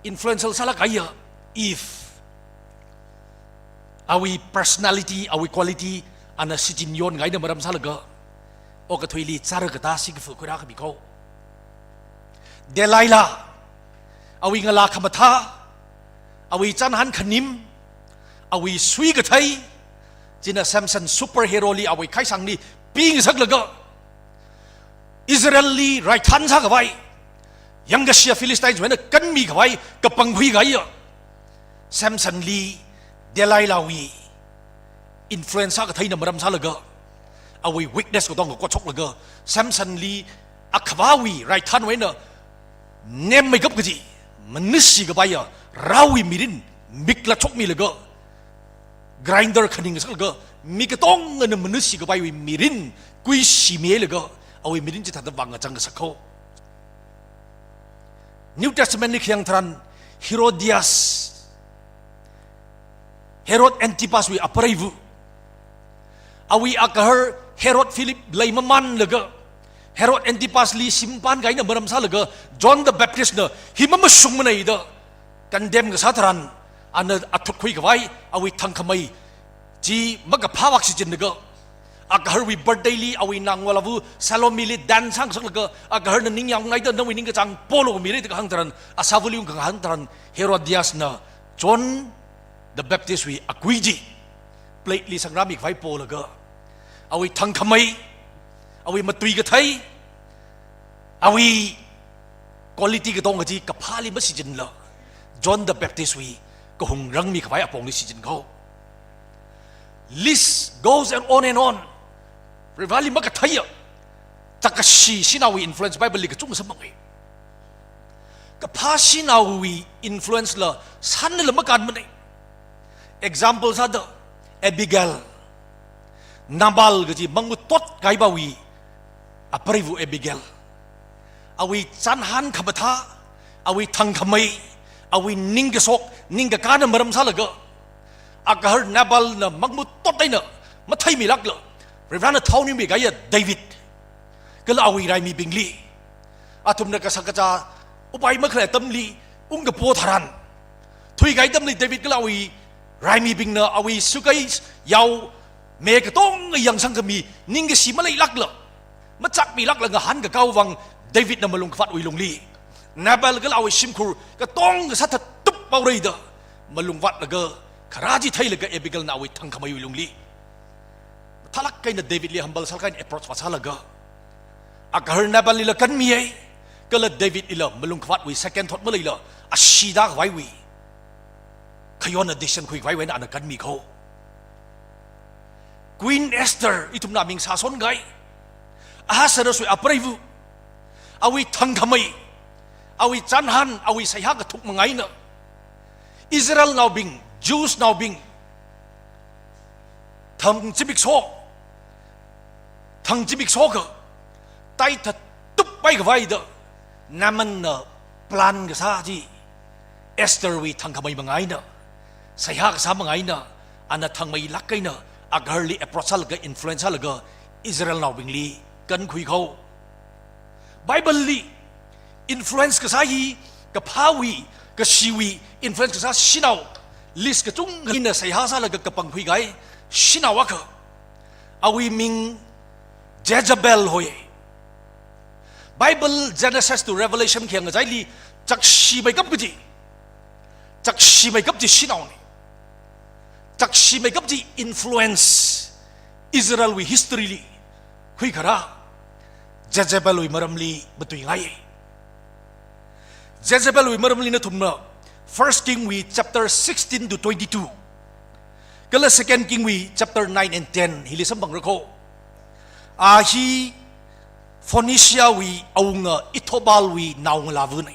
influential sālāk kahaiya Eve. Awui personality, awui quality, ana shichin yon kahaina maram sālaga, okathuili chara katā sikafu khuirā khami ko. Delilah, awui ngalā khamathā, awui chānhān khanim, awui suikathei, china Samson superhero li awui khaisangli pingasaklaga, Israel li raithan sākhavai, yangkashiya Philistines wui eina kanmikhavai kapangkhui kahaiya Samson li Delilah wui influence sākatheina maram sālaga, awui weakness katonga kotsoklaga, Samson li akhavāwui raithan wui eina nemmeikap kaji, manisi kapaiya raowui mirin mikla chokmilaga, grinder khaningsaklaga, mi katongana manisi kapaiwui mirin kuishimilaga, awui mirin chithāda vāngachang kasak ko. New Testament li khayang tharan Herodias, Herod Antipas wui apreiva, awui agahar Herod Philip lei mamanlaga, Herod Antipas li shim pān kahaina maram sālaga, John the Baptist na hi mamashungmana da condemn kasā tharan, ana athutkhui khavai, awui thangkhamei chi makaphāvak shichinlaga, agaharwui birthday li awui naongalāva Salome li dance sāngasaklaga, agaharna ningyāng ngaida nawui ningkachāng polu mira da kahāng tharan, asāvali ungkahāng tharan, Herodias na John the Baptist wui akui chi plate li sangrāmi khavai polaga, awui thangkhamei, awui matuikathei, awui quality katonga chi kaphāli mashichinla, John the Baptist wui kahung rangmi khavai apongli shichin ko. List goes and on and on. Varivarāli makatheiya chākashi shanaowui influence Bible li kachungkha samphangai. Kaphā shanaowui influence la sānla makānmana. Example sāda Abigail, Nabal kaji mangmutot kahai pāwui apreiva Abigail. Awui chānhān khamathā, awui thangkhamei, awui ningkashok, ningkakāna maram sālaga, agahar Nabal na mangmutot eina matheimilākla, Varivarāna thaoningmi kahaiya David kala awui raimibingli, athumna kashak kazā upai makhalei atamli ungkapo tharan, thuikahai atamli David kala awui raimibingna awui sukai yao me katonga yangsangkhami ningkashi maleilākla, machākmilākla ngahānkakao vang David na malungkhavātwui lungli, Nabal kala awui shimkhur katonga sāthattup haora da malungvātlaga, kharā chi theilaga Abigail na awui thangkhameiwui lungli mathālāk eina David li humble sālāk eina approach vāsālaga, agahar Nabal lila kanmiya, kala David lila malungkhavātwui second thought maleila, ashida khavaiwui khayonna decision khuikhavaiwui eina ana kanmi ko. Queen Esther, ithumna ming sāson kahai, Ahasuerus wui apreiva, awui thangkhamei, awui chānhān, awui seihā kathuk manga eina Israelnaobing, Jews naobing, thang zimiksho, thang zimiksho kataithattup haikhavai da Haman na plan kasā chi, Esther wui thangkhamei manga eina, seihā kasā manga eina, ana thangmeilāk eina agaharli approach sālaga, influence sālaga Israelnaobingli kankhui ko. Bible li influence kasā hi, kaphāwui, kashiwui influence kasā shanao list kachungkha eina seihā sālaga kapangkhui kahai shanao akha, awui ming Jezebel hoi. Bible Genesis to Revelation khayang kajaili chākshimeikap kaji, chākshimeikap chi shanaona. Chākshimeikap chi influence Israelwui history li khuikharā Jezebel wui maramli matuingai. Jezebel wui maramli nathumna First King wui chapter sixteen to twenty-two, kala Second King wui chapter nine and ten hili samphangra ko. A hi Phoenicia wui awunga Ethelbald wui naongalāvana.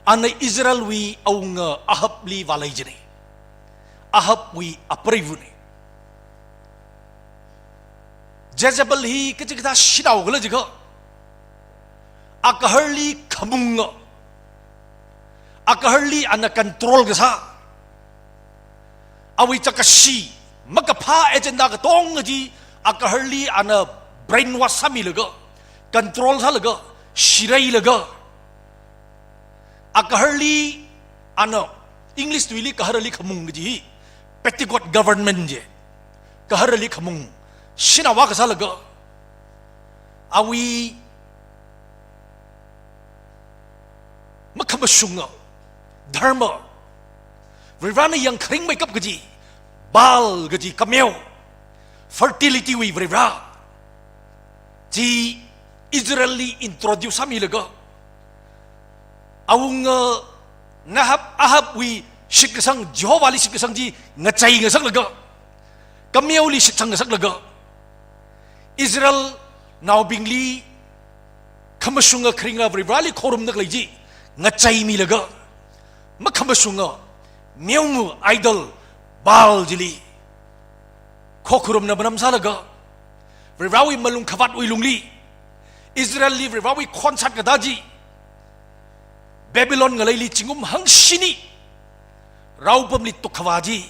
Ana Israel wui awunga Ahab li vālei jina. Ahab wui apreivana. Jezebel hi kachikathā shanao khala jiakha, agaharli khamunga, agaharli ana control kasā, awui chākashi, makaphā agenda katonga chi agaharli ana brainwash sāmilaga, control sālaga, shireilaga, agaharli ana, English tuili gaharali khamung kaji hi petticoat government je. Gaharali khamung, shanao akha sālaga, awui makhamashunga dharma, Varivarana yangkharingmeikap kaji, Baal kaji kameo, fertility wui varivara chi Israelli introduce sāmilaga, awunga Nahab, Ahabwui shitkasang, Jehovahli shitkasang chi ngachei ngasaklaga, kameoli shitsang ngasaklaga, Israelnaobingli khamashunga kharinga Varivarali khorumda khalei chi ngacheimilaga, makhamashunga meoma idol Baal chili khokharumna manam sālaga, Varivarawui malung khavātwui lungli, Israelli Varivarawui khonshat katā chi, Babylon ngaleili zingkum hangshini raopamli tukkhavā chi,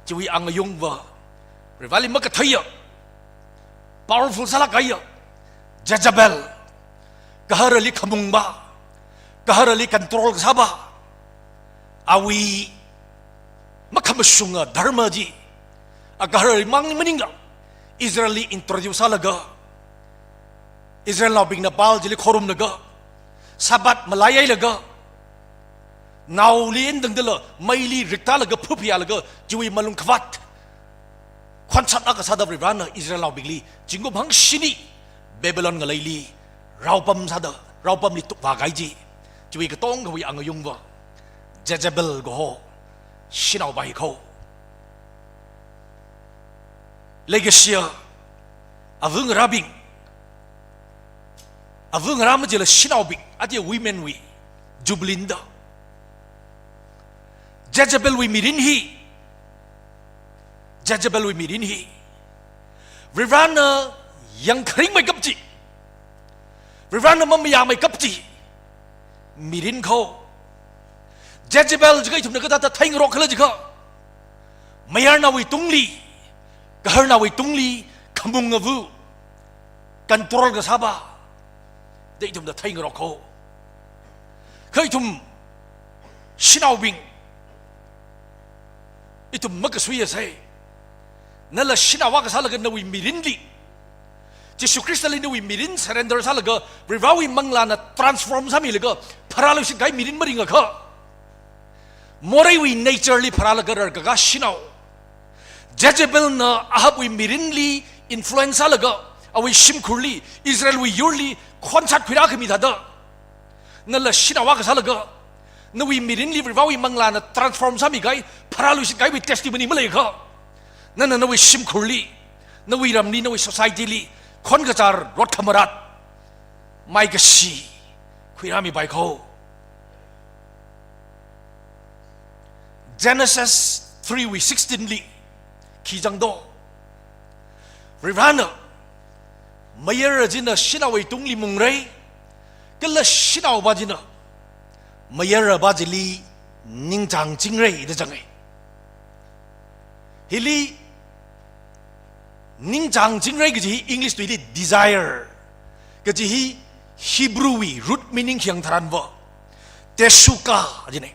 chiwui angayungva, Varivarali makatheiya, powerful sālāk kahaiya Jezebel, gaharali khamungva, gaharali control kasāva, awui makhamashunga dharma chi, agaharali mang maningla, Israelli introduce sālaga, Israelnaobingna Baal chili khorumlaga, Sabbath malaihailaga, naoli indangdala, meili riktālaga, phuphayālaga, chiwui malung khavāt khonshat akha sāda Varivarana Israelnaobingli zingkum hangshini Babylon ngaleili raopam sāda, raopamli tukvā kahai chi, chiwui katongawui angayungva Jezebel kaho shanaova hi kho. Leikashiya ava ngarābing, ava ngarā majila shanaobing, ati women wui jubilee da. Jezebelwui mirin hi, Jezebelwui mirin hi, Varivarana yangkharingmeikap chi, Varivarana mamayāmeikap chi mirin kho. Jezebel jiakha ithumna kathāda theingarok khala jiakha, mayarnaowui tungli, gaharnaowui tungli khamung ava, control kasāva da ithumna theingarok kho. Kha ithum shanaobing, ithum makasuiasei. Nala shanao akha sālaga nawui mirinli Jishu Khristali nawui mirin surrender sālaga, Varivarawui manglāna transform sāmilaga, pharāluishit kahai mirin maringakha, moreiwui nature li pharālaga rarkakā shanao, Jezebelna Ahabwui mirinli influence sālaga, awui shimkhurli, Israelwui yurli khonshat khuirākhami thāda, nala shanao akha sālaga, nawui mirinli Varivarawui manglāna transform sāmi kahai, pharāluishit kahaiwui testimony maleiakha, nana nawui shimkhurli, nawui ramli, nawui society li khonkachar, rot khamarat, maikashi khuirāmipai kho. Genesis three wui sixteen li khi zangdo? Varivarana, mayara china shanaowui tungli mungrei, kala shanaova china mayarava chili ningchāng chingrei da zangai. Hili ningchāng chingrei kaji hi English tuili desire kaji hi Hebrew wui root meaning khayang tharanva teshukah jinei.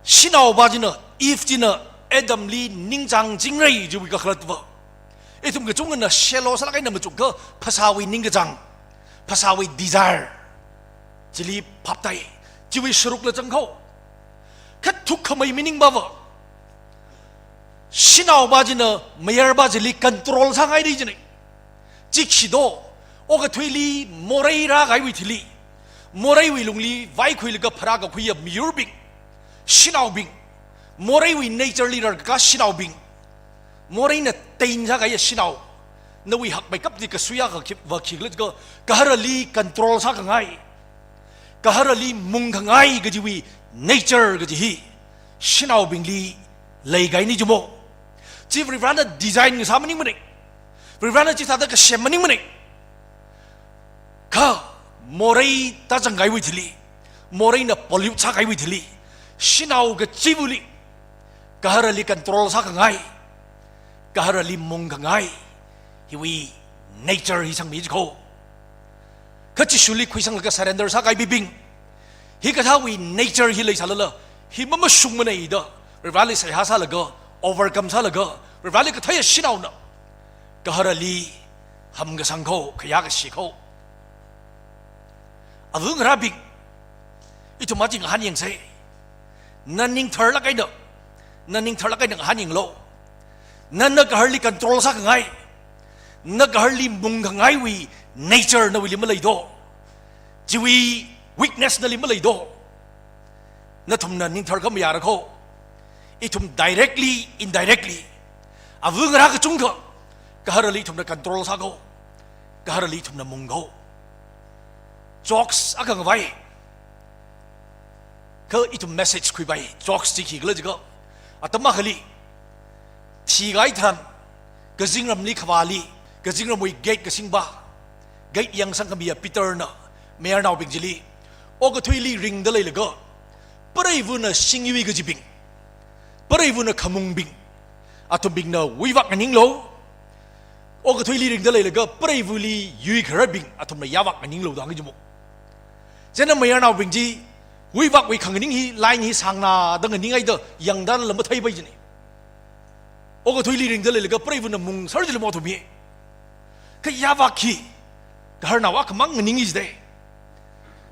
Shanaova china, Eve china Adamli ningchāng chingrei chiwui kakhalatva, ithum kachungana shallow sālāk eina machukakha phasāwui ningkachāng, phasāwui desire chili phaptai, chiwui sharukla zang kho. Kha thukkhamei meaning vava, shanaova china mayarava chili control sāngaidei jinei. Chi khi do? Okathuili morei rākahaiwui thili, moreiwui lungli vaikhuilaga pharākakhuiya miyurbing, shanaobing, moreiwui nature li rarkakā shanaobing, moreina tain sākahaiya shanao, nawui hakmeikap chi kasuiya kakhi, va khikhala jiakha, gaharali control sākhangai, gaharali mungkhangai kajiwui nature kaji hi shanaobingli leikahaina jimo. Chi Varivarana design kasā maningmanei. Varivarana chithāda kasem maningmanei. Ha, morei tāzangkahaiwui thili, moreina pollute sākahaiwui thili, shanao kachivali, gaharali control sākhangai, gaharali mungkhangai, hiwui nature hi sangmi jiko. Kha Jishuli khuisanglaga surrender sākahaibing, hikathāwui nature hi leisālala, hi mamashungmanei da, Vareli seihā sālaga, overcome sālaga, Vareli katheiya shanaona gaharali hamkasang kho, khayākashi kho. Avangarābing, ithum aja ngahānyangsa. Na ningtharlāk eina, na ningtharlāk eina ngahānyanglu. Nana gaharali control sākhangai, na gaharali mungkhangaiwui nature nawuili maleido. Chiwui weakness nali maleido. Nathumna ningtharkha mayāra kho. Ithum directly, indirectly, avangarā kachungkha gaharali ithumna control sā kho, gaharali ithumna mung kho. Jokes akha ngavai. Kha ithum message khuipai. Jokes chi khikhala jiakha, atam akhali thikahai tharan, kazingramli khavāli, kazingramwui gate kasingpa, gate yangsangkhamiya Peterna mayarnaobing chili, okathuili ringda leilaga, preivana shingyui kajibing, preivana khamungbing, athumbingna wuivak nganinglu. Okathuili ringda leilaga, preivali yuikhararbing, athumna yāvak nganinglu da hāngi jimo. Chieina mayarnaobing chi, wuivakwui khanganing hi, line hi sāngnada nganinghaida, yangda lam matheipai jine. Okathuili ringda leilaga, preivana mungser jilimo athum hi. Kha yāvak hi, gaharnao akhamang nganinghaida.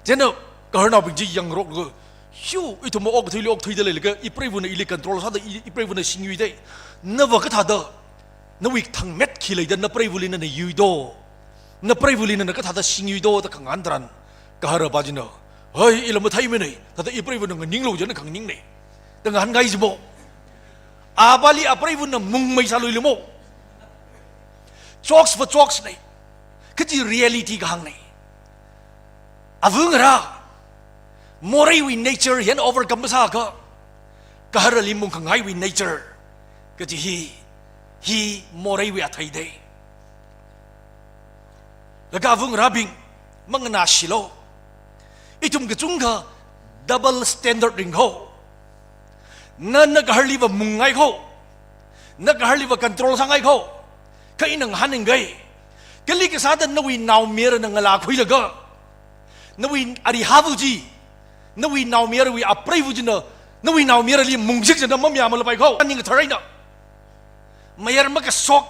Chieina gaharnaobing chi yangrok laga, "Hiu, ithum okathuili okthuida leilaga, ipreivana ili control sāda, i, ipreivana shingyuida. Nava kathāda, nawui thangmet khi leida, napreivalina nayuido. Napreivalina nana kathāda shingyuido," da khangahān tharan, gaharpa china, "Hai, ila matheimanei, thāda ipreivana nganinglu jina khanganingne," da ngahānkahai jimo. Apali apreivana mungmei sāluilimo. Jokes va jokes nei. Kha chi reality kahāngnei. Avangarā, moreiwui nature hi eina overcome masāakha, gaharali mungkhangaiwui nature kaji hi, hi moreiwui athei dei. Laga avangarābing, manganāshilu. Ithum kachungkha double standard ring kho. Na, na gaharaliva mungngai kho. Na gaharaliva control sāngai kho. Kha ina ngahānngai. Kali kasāda nawui naomayarana ngalā khuilaga, nawui arihāva chi, nawui naomayarawui apreiva china, nawui naomayarali mungzik jina mamayā malapai kho. Ning kathar eina, mayar makashok,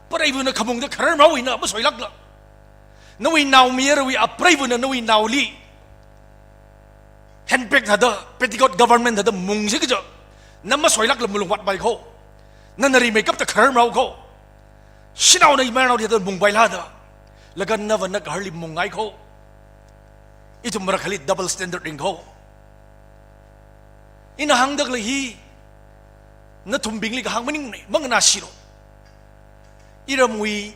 preivana khamungda khararmawui na masoilākla, nawui naomayarawui apreivana nawui naoli handbag thāda, petticoat government thāda mungsi kaja, na masoilākla malungvātpai kho. Nana rimeikapta khararmao kho. Shanaona mayarnao thāda mungpailāda, laga nava na gaharali mungngai kho. Ithum marakhali double standard ring kho. Ina hāngda khalei hi, nathumbingli kahāng maningnei, manganāshilu. Iramwui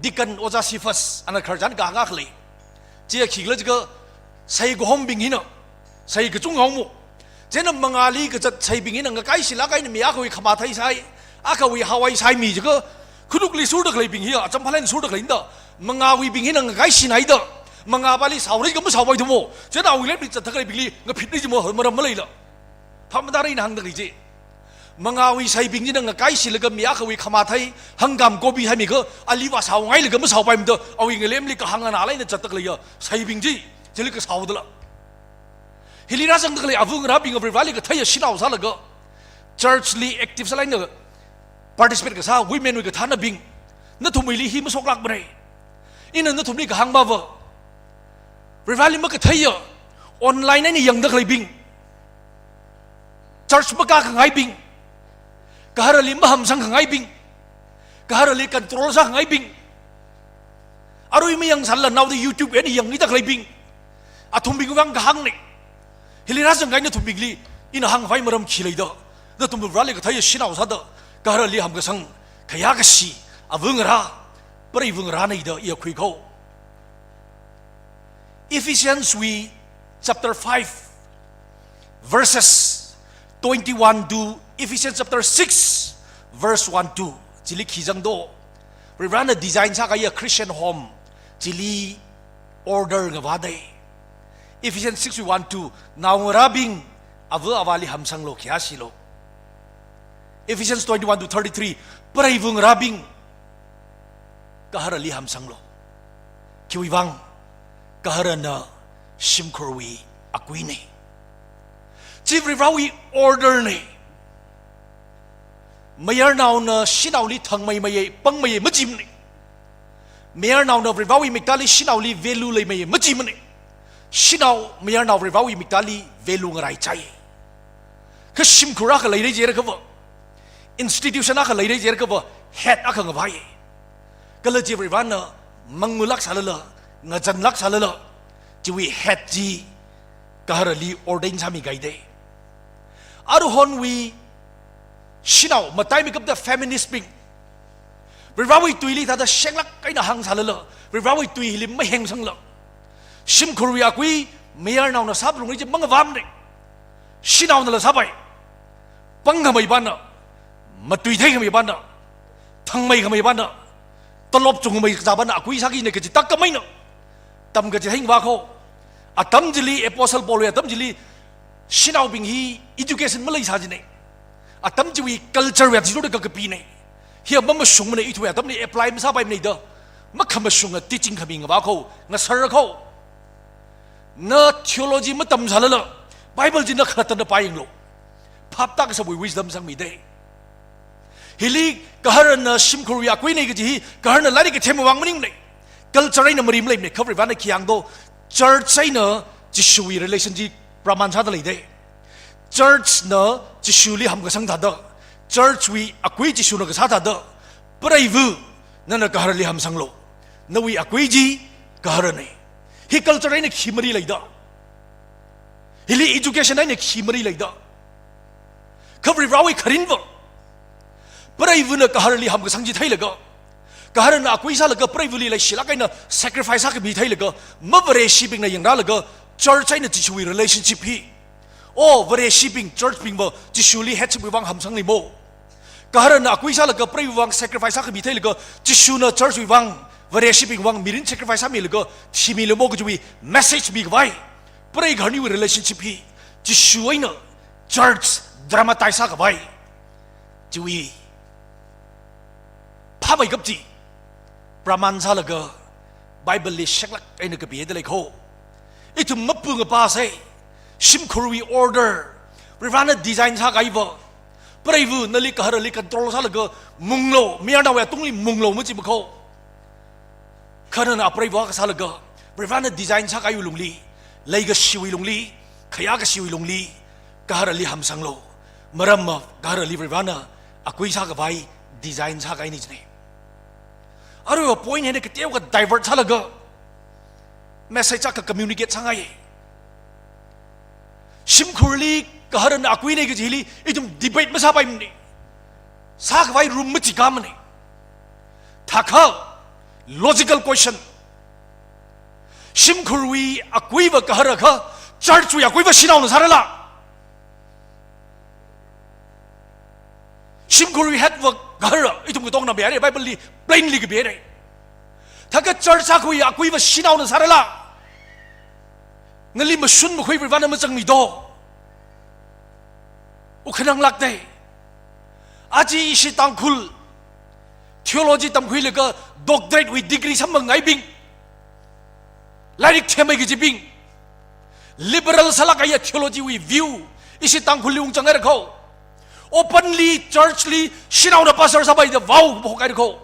deacon Ojā Cephas, ana khararchan kahāng akha lei. Chi khikhala jiakha, sei kahombing hina, sei kachungkha haomo. Chieina mangāli kazat seibing hina ngakaishilāk eina mi akhawui khamathei sai, akhawui hawai saimi jiakha, khanukli surda khaleibing hi, acham phalan surda khalei da, mangāwuibing hina ngakaishinaida, mangāpali saorai kha masaopai thumo. Chieina awui lemli zatda khaleibingli ngaphitna jimo, maram maleila. Phap matāra ina hāngda khalei chi. Mangāwui seibing china ngakaishilaga mi akhawui khamathei, hangam kobi haimikha, aliva saongailaga masaopaimada, awui ngalemli kahāng nganāla eina zatda khaleiya seibing chi, chili kasaodala. Hili rāzangda khalei avangarābing, Vareli katheiya shanao sālaga, church li active sālāk eina participate kasā women wui kathānabing, nathumwuili hi mashoklākmanei. Ina nathumli kahāngpava, Vareli makatheiya, online eina yangda khaleibing, church makā khangaibing, gaharali mahamsang khangaibing, gaharali control sā khangaibing, arui mayangsālala naoda YouTube eina yangda khaleibing, athumbingwui vang kahāngnei. Hili rāzangkahai nathumbingli ina hāngkhavai maram khi leida, nathum Vareli katheiya shanao sāda, gaharali hamkasang, khayākashi, avangarā, preivangarānei da iya khui kho. Ephesians wui chapter five, verses twenty-one to Ephesians chapter six, verse one to two. Chili khi zangdo? Varena design sākahaiya Christian home chili order ngavādei. Ephesians six wui one two, naongarābing, ava avāli hamsanglu, khayāshilu. Ephesians twenty-one two thirty-three, preiva ngarābing, gaharali hamsanglu. Khiwuivang? Gaharana shimkhurwui akuinei. Chi Varivarawui order nei. Mayarnaona shanaoli thangmeimeiya, pangmeiya majimanei. Mayarnaona Varivarawui miktāli shanaoli value leimeiya majimanei. Shanao mayarnao Varivarawui miktāli value ngaraichai. Kha shimkhur akha leirei jiakhava, institution akha leirei jiakhava, head akha ngavai. Kala chi Varivarana mangulāk sālala, ngazanlāk sālala, chiwui head chi gaharali ordain sāmi kahaidei. Aruihonwui shanao, mataimeikapta feminist bing, Varivarawui tuili thāda shenglāk eina hāng sālala, Varivarawui tui hili mahengsangla, shimkhurwui akui mayarnaona sāphalungra chi mangavāmanei. Shanaonala sāpai. Pangkhamei pāna, matuithei khamei pāna, thangmei khamei pāna, tolop chungmei kazā pāna akui sāki nei kaji tākam eina tamkachithei ngavā kho. Atam chili, Apostle Paulwui atam chili, shanaobing hi education maleisā jinei. Atam chiwui culture wui athishurda kakapinei. Hiya mamashungmanei, ithumwui atamli apply masāpaimanei da makhamashunga teaching khami ngavā kho, ngasar kho. Na theology matam sālala, Bible chi na khalattana pāyanglu. Phap tākashapwui wisdom sangmidei. Hili gaharana shimkhurwui akuinei kaji hi, gaharana lairik kathem vang maningnei. Culture eina mari maleimanei, kha Varivarana khi hāng do, church eina Jishuwui relation chi praman sāda leidei. Church na Jishuli hamkasang thāda, church wui akui Jishuna kasā thāda, preiva nana gaharali hamsanglu. Nawui akui chi gaharanei. Hi culture eina khi mari leida? Hili education eina khi mari leida? Kha Varivarawui kharinva, preivana gaharali hamkasang chi theilaga, gaharana akui sālaga preivali leishilāk eina sacrifice sākhami theilaga, mavareshibingna yangrālaga, church eina Jishuwui relationship hi, o, vareshibing, church bingva Jishuli headship wui vang hamsangli mo? Gaharana akui sālaga preiva vang sacrifice sākhami theilaga, Jishuna church wui vang, vareshibing vang mirin sacrifice sāmilaga, thimilo mo kajiwui message mikhavai. Prei gaharaniwui relationship hi Jishu eina church dramatize sākhavai chiwui phāmeikap chi praman sālaga Bible li sheklāk eina kapida lei kho. Ithum mapung apasei, shimkhurwui order, Varivarana design sākahaiva, preiva nali gaharali control sālaga munglo, mayarnaowui atungli munglo majimakho. Kha nana apreiva kasālaga, Varivarana design sākahaiwui lungli, leikashiwui lungli, khayākashiwui lungli, gaharali hamsanglo. Maramva gaharali Varivarana akui sākhavai design sākahainei jinei. Aruiva point hi eina kateokha divert sālaga message akha communicate sāngai. Shimkhurli gaharana akuinei kajili ithum debate masāpaimanei. Sākhavai room machikāmanei. Thākha logical question. Shimkhurwui akuiva gaharakha, church wui akuiva shanaona sārala? Shimkhurwui head va gahara, ithum katongna mihairei, Bible li plainly kapihairei. Thākha church sākhui akuiva shanaona sārala? Ngali mashun makhui Varivarana mazangmi do. Ukhanang lākdei. Aja ishi Tangkhul theology tamkhuilaga doctorate wui degree samphang ngaibing, lairik themmei kajibing, liberal sālāk kahaiya theology wui view ishi Tangkhulli ungzang haira kho. Openly church li shanaona pastor sāpai da vow phok haira kho.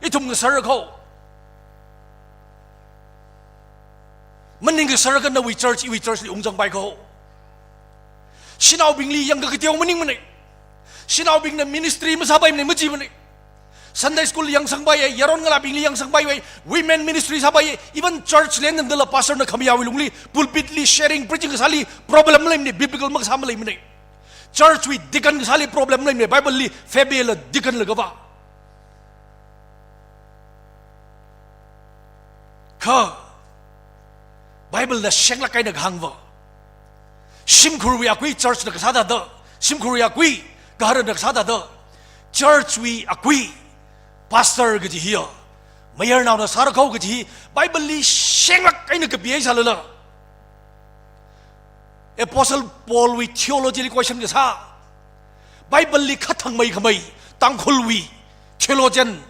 Ithum ngasar kho. Maning kasāra kha nawui church, iwui church li ungzangpai kho. Shanaobingli yangkakateo maningmanei. Shanaobingna ministry masāpaimanei majimanei. Sunday school yangsangpaiya, yaron ngalābingli yangsangpaiya, women ministry sāpaiya, even church li eina dala pastor na khamayāwui lungli, pulpit li sharing, preaching kasāli problem maleimanei, biblical makasā maleimanei. Church wui deacon kasāli problem maleimanei, Bible li Phoebe la deacon la kava. Kha Bible na shenglāk eina kahāngva, shimkhurwui akui church na kasā thāda, shimkhurwui akui gaharana kasā thāda, church wui akui pastor kaji hiya mayarnaona sāra kho kaji Bible li shenglāk eina kapi sālala, Apostle Paul wui theology li question kasā, Bible li khathangmei khamei Tangkhulwui theologian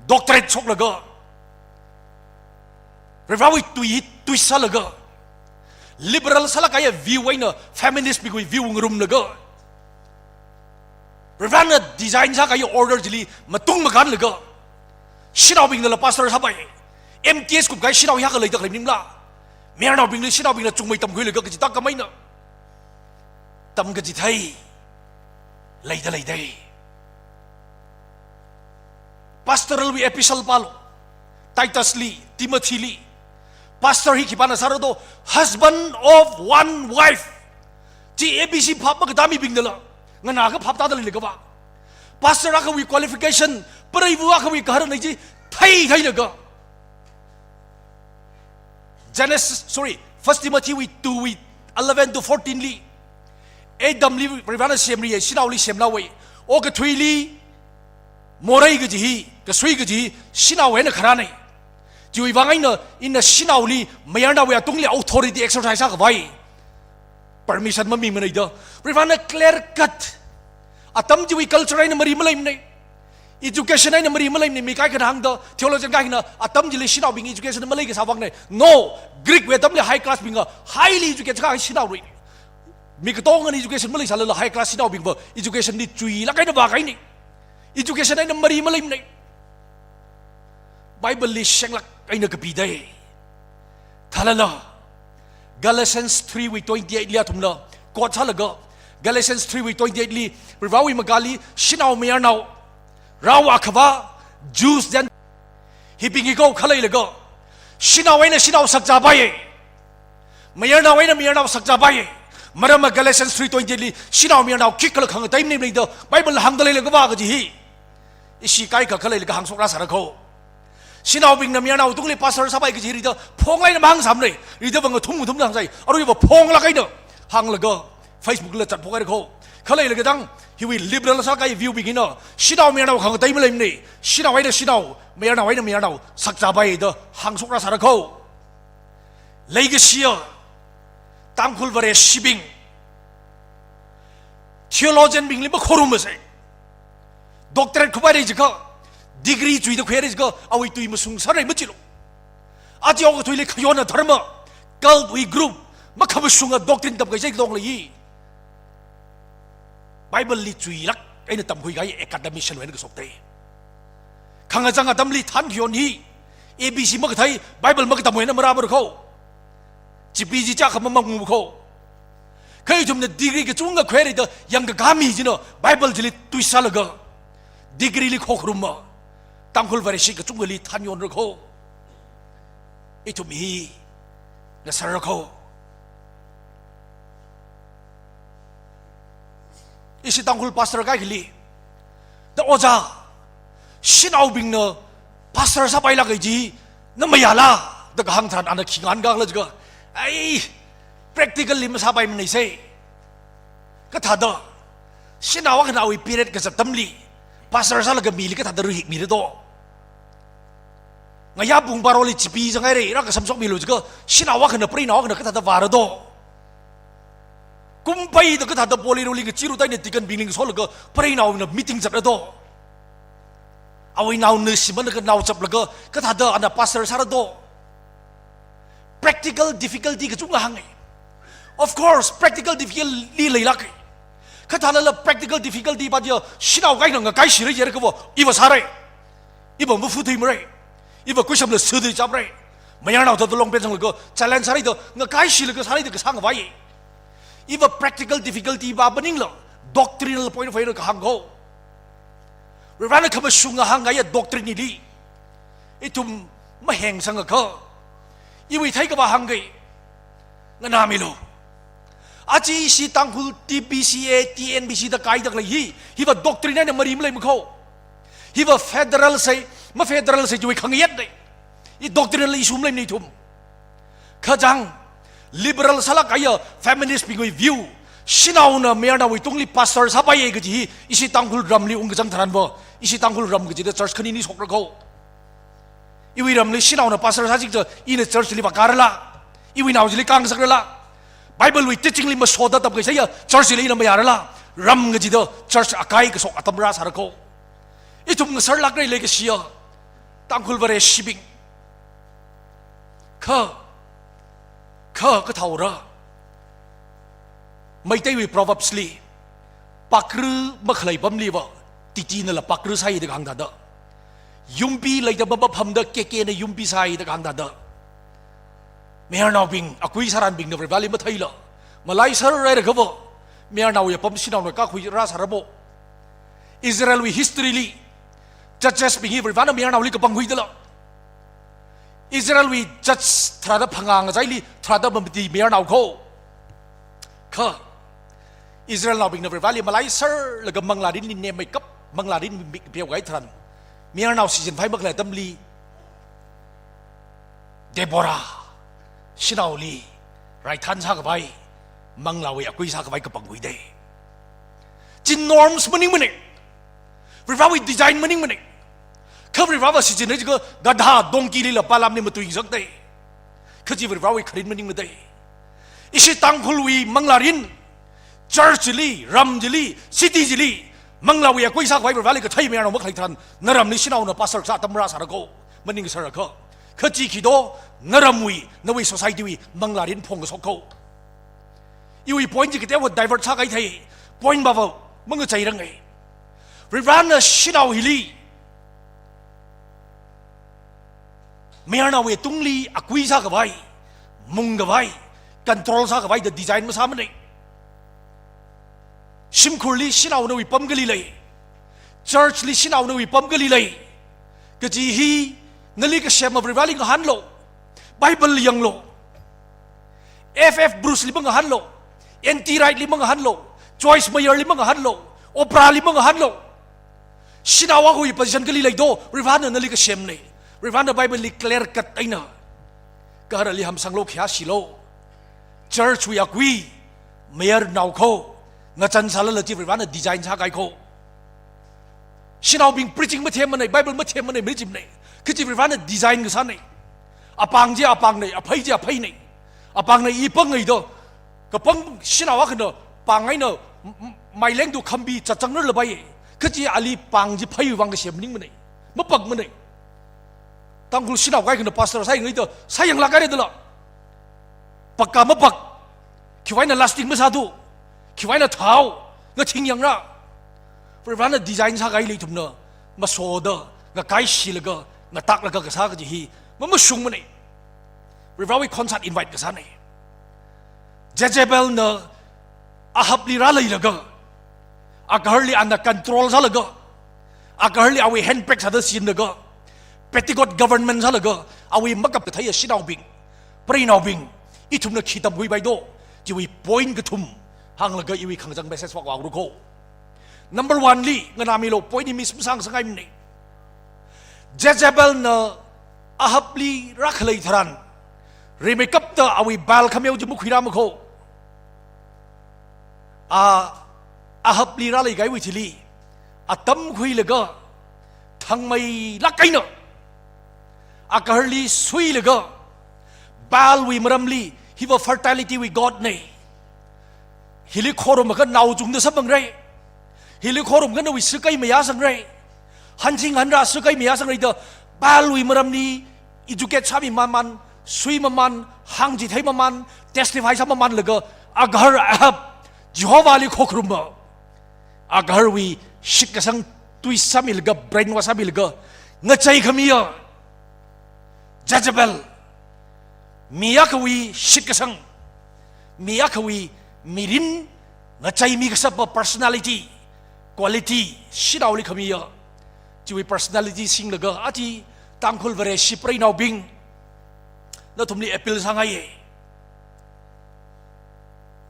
doctorate shoklaga, Varewui tui hi tui sālaga, liberal sālāk kahai view eina feminist bingwui view ngarumlaga, Varena design sākahai order chili matung makānlaga, shanaobingnala pastor sāpai, M T S kupkahai shanao hiyākha leida khalei maningla, mayarnaobingli shanaobingna chungmei tamkhuilaga kaji tākam eina tamkachithei leida leidei. Pastoralwui epistle pālu, Titus li, Timothy li. Pastor hi khipāna sāra do? Husband of one wife. Chi A B C phap makatā mibingnala, nganā kaphap tāda leilakha va, pastor akhawui qualification, preiva akhawui kaharnei chi thei theilaga, Genesis, sorry, First Timothy wui two wui eleven to fourteen li, Adamli Varena semri, shanaoli semnaowei. Okathuili morei kaji hi, kasui kaji hi shanao eina kharānei. Chiwui vang eina ina shanaoli mayarnaowui atungli authority exercise sākhavai permission mamimanei da. Varena clear cut. Atam chiwui culture eina mari maleimanei. Education eina mari maleimanei, mi kaikhana hāngda, theologian kaikhana atam chili shanaobing education malei kasā vāngnei. No, Greek wui atamli high class bingva highly educated kahai shanao rui. Mi katongana education maleisālala high class shanaobingva education li chuilāk eina vākahainei. Education eina mari maleimanei. Bible li shenglāk eina kapidei. Thālala, Galatians three wui twenty-eight li athumna quote sālaga, Galatians three wui twenty-eight li, Varewui mangāli, shanao mayarnao, Rao Akhava, Jews, Gentile, hibing hi kho khaleilaga, shanao eina shanao sakzāpaiye, mayarnao eina mayarnao sakzāpaiye. Maramva Galatians three twenty-eight li shanao mayarnao khikhala khangatei maningmana da Bible hāngda leilakha va kaji hi ishi kaikha khaleilaga hāngshok rāsāra kho. Shanaobingna mayarnao tungli pastor sāpai kaji rida phonglāk eina mahāngsāmanei. Rida vang athum athumna hāngsai. Aruiva phonglāk eina hānglaga Facebook la chatphok haira kho. Khaleilaga tang, hiwui liberal sākahai view bing hina, shanao mayarnao khangatei maleimanei, shanao eina shanao, mayarnao eina mayarnao sakzāpai da hāngshok rāsāra kho. Leikashiya Tangkhul Vareshibing, theologian bingli makhorum masei. Doctorate khuipairei jiakha, degree chuida khuihairei jiakha, awui tui mashungsārei machilu. Aja okathuili khayonna dharma, cult wui group, makhamashunga doctrine tamkahai chi katong lei. Bible li chuilāk eina tamkhuikahai academician wui eina kashokdei. Khangachang atamli thankayon hi A B C makathei, Bible makatamwui eina marāmara kho. Chipi chi chakha mamangu kho. Kha ithumna degree kachungkha khuihaira da yangkakā mi china Bible chili tui sālaga, degree li khokharumma Tangkhul Vareshi kachungkhali thanyonra kho. Ithum hi ngasāra kho. Ishi Tangkhul pastor kaikhali, da ojā, shanaobingna pastor sāpailāk kahai chi na mayāla da kahāng tharan ana khi ngahānkhala jiakha, ai, practically masāpaimanei sei. Kathāda, shanao akhana awui period kazat atamli pastor sālaga mili kathāda ruihikmira do? Ngayā pung baroli chipi zanghaira, rākasam shokmilu jiakha, shanao akhana preinao akhana kathāda vāra do? Kum peida kathāda Poly roli ngachiru taina deacon bingli ngasolaga preinaona meeting zatra do? Awui nao nusimanlaga nao chaplaga kathāda ana pastor sāra do? Practical difficulty kachungkha hānga. Of course, practical difficulty leilāka. Kathālala practical difficulty pa dia shanao kaikhana ngakaishira jiakha va, iva sāra. Iva mafu thuimara. Iva kuishamla sudui chapra. Mayarnao thāda long pen sanglaga challenge sāra da, ngakaishilaga sāra da kasā ngavai. Iva practical difficulty pa maningla, doctrinal point of view eina kahāng kho. Varena khamashunga hāngkahai doctrine li ithum mahengsangakha, iwui theikapa hāngkei, nganāmilu. Aja ishi Tangkhul T B C A, T N B C da kaida khalei hi, hiva doctrine eina mari maleima kho. Hiva federal sei, mafederal sei chiwui khangayetnei. Hi doctrinal issue maleimana ithum. Kachang, liberal sālāk kahai feminist bingwui view, shanaona mayarnaowui tungli pastor sāpaiya kaji hi ishi Tangkhul ramli ungkachang tharan va, ishi Tangkhul ram kachida church khanini shokra kho. Iwui ramli shanaona pastor sāchikta, ina church li vākārala, iwui nao chili kangasakrala, Bible wui teaching li masoda tamkasāya church li ina mayārala, ram kachida church akai kasok atam rāsāra kho. Ithum ngasarlākra leikashiya Tangkhul Vareshibing. Kha, kha kathaora. Meiteiwui Proverbs li, pakra makhalei pamliva, titinala pakra sāi da kahāng thāda. Yumpi leida mapamda kekena yumpi sāi da kahāng thāda. Mayarnaobing, akui sāranbingna Varivarali matheila, malaiser rairakava, mayarnaowui apam shanaona kakhui rāsāra bo. Israelwui history li, judges bing hi Varivarana mayarnaoli kapangkhuidala. Israelwui judge tharāda phangā ngachaili tharāda mamati mayarnao kho. Kha Israelnaobingna Varivarali malaiserlaga manglārinli nemmeikap, manglārin mik peo kahai tharan, mayarnao shichinphai makhalei atamli, Deborah shanaoli raithan sākhavai, manglāwui akui sākhavai kapangkhuidei. Chi norms maningmanei. Varivarawui design maningmanei. Kha Varivarava shichinra jiakha gadha donkey lila Balaamli matuingasakdei. Kha chi Varivarawui kharin maningmadei. Ishi Tangkhulwui manglārin, church li, ram chili, city chili, manglāwui akui sākhavai Varivarali kathei mayarnao makhalei tharan, naramli shanaona pastor sā atam rāsāra kho, maningsāra kho. Kha chi khi do, naramwui, nawui society wui manglārin phongkasok kho. Iwui point chi kateokha divert sākahai thei, point bava mangacheiranga. Varivarana shanao hili mayarnaowui tungli akui sākhavai, mungkhavai, control sākhavai da design masāmanei. Shimkhurli shanao nawui pam kali lei, church li shanao nawui pam kali lei, kaji hi nali kasema Varivarali ngahānlu, Bible li yanglu. F F Bruce li mangahānlu, N T Wright li mangahānlu, Joyce Meyer li mangahānlu, Oprah li mangahānlu. Shanao akhawui position kali lei do, Varivarana nali kasemnei. Varivarana Bible li clear cut eina, gaharali hamsanglu, khayā shilu, church wui akui, mayarnao kho, ngachān sālala chi Varivarana design sākahai kho. Shanaobing preaching mathemmanei, Bible mathemmanei, machimanei. Kha chi Varivarana design kasānei. Apāng chi apāngnei, aphei chi apheinei. Apāngna i pangngaida, kapang shanao akhana pāng eina m-, m-, mailengtu khambi chachangrarlapai. Kha chi ali pāng chi pheiwui vang kasem maningmanei. Mapakmanei. Tangkhul shanao kaikhana pastor sāyangngaida, sāyanglākhaira dala. Pakka mapak, khiwui eina lasting masāthu, khiwui eina thao, ngathing yangra. Varivarana design sākahai lei ithumna, masoda, ngakaishilaga, ngataklaga kasā kaji hi, mamashungmanei. Varivarawui concert invite kasānei. Jezebelna Ahabli rāleilaga, agaharli ana control sālaga, agaharli awui handbag sāda sinlaga, petticoat government sālaga, awui makap katheiya shanaobing, preinaobing, ithumna khi tamkhuipai do, chiwui point kathum hānglaga iwui khangachang message vākhuira kho. Number one li, nganāmilu, point hi miss masāngasakngaimanei. Jezebelna Ahabli rākhalei tharan, rimeikapta awui Baal khameo chi makhuirāma kho. A, Ahabli rāleikahaiwui thili, atam khuilaga, thangmeilāk eina, agaharli suilaga, Baalwui maramli, hiva fertility wui god nei. Hili khorumkha nao chungda samphangra. Hili khorumkha nawui sakai mayāsangra. Hanching hanra sakai mayāsangra da, Baalwui maramli educate sāmi maman, sui maman, hāngchithei maman, testify sā mamanlaga, agahar Ahab, Jehovahli khokharumma. Agaharwui shitkasang twist sāmilaga, brainwash sāmilaga, ngachei khamiya Jezebel, mi akhawui shitkasang, mi akhawui mirin ngacheimi kasāpa personality, quality, shanaoli khamiya, chiwui personality singlaga, aja Tangkhul Vareshi preinaobing, nathumli appeal sāngaiye.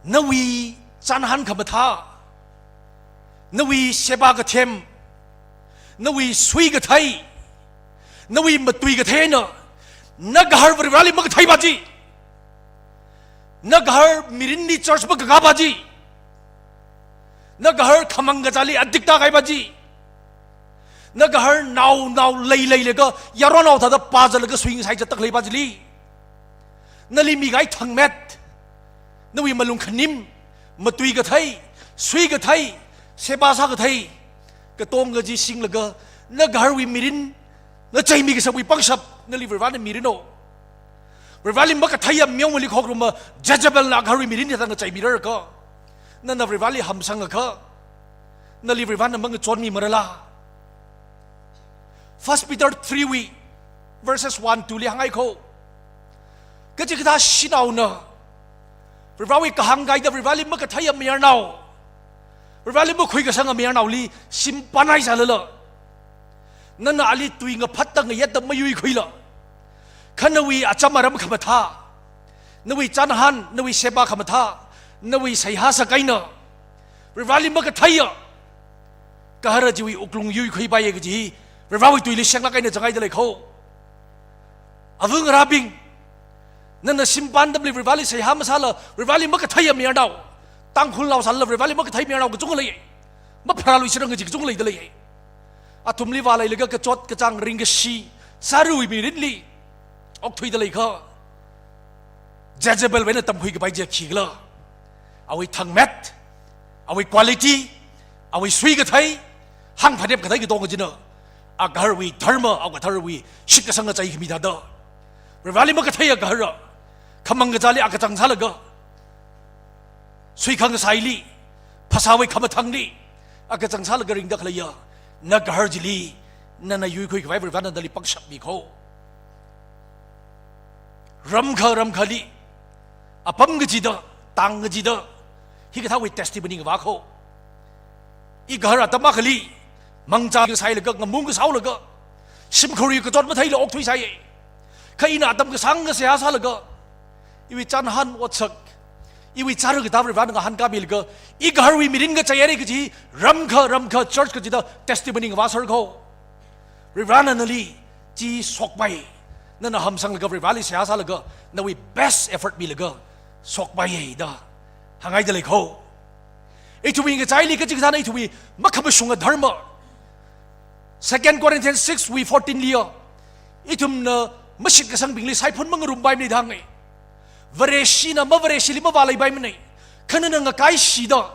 Nawui chānhān khamathā, nawui seba kathem, nawui sui kathei, nawui matui katheina, nagahar Varivarali makatheipa chi, nagahar mirinli church makakāpa chi, nagahar khamang kazāli addict tākahaipa chi, Nagahar nao nao leileilaga, yaronao thāda pāzatlaga sui ngasai zatda khaleipa chili, nali mikahai thangmet, nawui malung khanim, matui kathei, sui kathei, seba sā kathei, katonga chi singlaga, nagaharwui mirin ngacheimi kasāwui pangshap nali Varivarana miranu. Varivarali makatheiya meomali khokruma Jezebelna agaharwui mirin hithāda ngacheimirar kha, nana Varivarali hamsang akha, nali Varivarana mangachonmi marala? First Peter three wui verses one two li hāngai kho. Kachikathā shanaona Varivarawui kahāng kaida Varivarali makatheiya mayarnao, Varivarali makhuikasanga mayarnaoli shimpānhai sālala, nana ali tui ngaphatta ngayetta mayuikhuila, kha nawui acham aram khamathā, nawui chānhān, nawui seba khamathā, nawui seihā sākahaina Varivarali makatheiya gahara chiwui wuklung yuikhuipaiya kaji Varivarawui tuili shenglāk eina zangngaida lei kho. Ava ngarābing, nana shimpān atamli Varivarali seihā masāla, Varivarali makatheiya mayarnao, Tangkhulnao sālala Varivarali makathei mayarnao kachungkha lei. Mapharāluishitrangra kaji kachungkha leida lei. Athumli vāleilaga kachot kachāng ringkashi sāruiwui mirinli okthuida lei kha, Jezebelwui eina tamkhui kapai chiya khikhala? Awui thangmet, awui quality, awui sui kathei, hāngphanep kathei katonga china agaharwui dharma, agaharwui shitkasang ngacheikhami thāda, Varivarali makatheiya gahara, khamang kazāli akachang sālaga, suikhang saili, phasāwui khamathāngli akachang sālaga ringda khaleiya nagahar chili nana yuikhui khavai Varivarana nali pangshap mi kho. Ramkha ramkhali, apam kachida, tang kachida, hikathāwui testimony ngavā kho. I gahar atam akhali mangcha kasālaga, ngamung kasālaga, shimkhurwui kachot matheila okthuisai. Kha ina atam kasāngkha seihā sālaga, iwui chānhān otsak, iwui chāra katā Varivarana ngahānkāmilaga, i gaharwui mirin ngacheihaira kaji ramkha ramkha church kachida testimony ngavāser kho. Varivarana nali chi shokpai. Nana hamsanglaga Varivarali seihā sālaga, nawui best effort milaga shokpaiya da hāngngaida lei kho. Ithumwui ngachaili kachikathāna ithumwui makhamashunga dharma. Second Corinthians six wui fourteen liya, ithumna mashitkasangbingli saiphun mangarumpaimana da hānga. Vareshina mavareshili mavāleipaimana. Kha nana ngakaishida,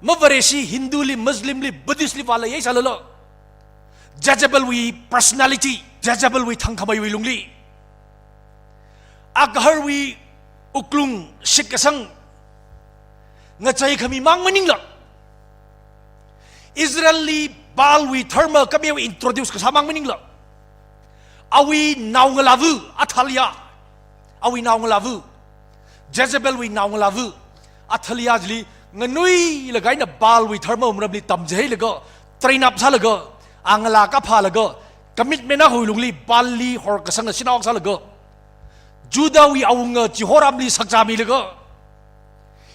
mavareshi Hinduli, Muslimli, Buddhistli vāleiya sālala, Jezebelwui personality, Jezebelwui thangkhameiwui lungli, agaharwui wuklung shitkasang ngacheikhami mang maningla, Israelli Baalwui dharma kameo introduce kasā mang maningla, awui naongalāva Athaliah, awui naongalāva, Jezebelwui naongalāva Athaliah chili nganuilaga eina Baalwui dharma maramli tamchitheilaga, train up sālaga, a ngalā kaphālaga, commitment akhawui lungli Baalli horkasanga shanao sālaga, Judahwui awunga Jehoramli sakzāmilaga,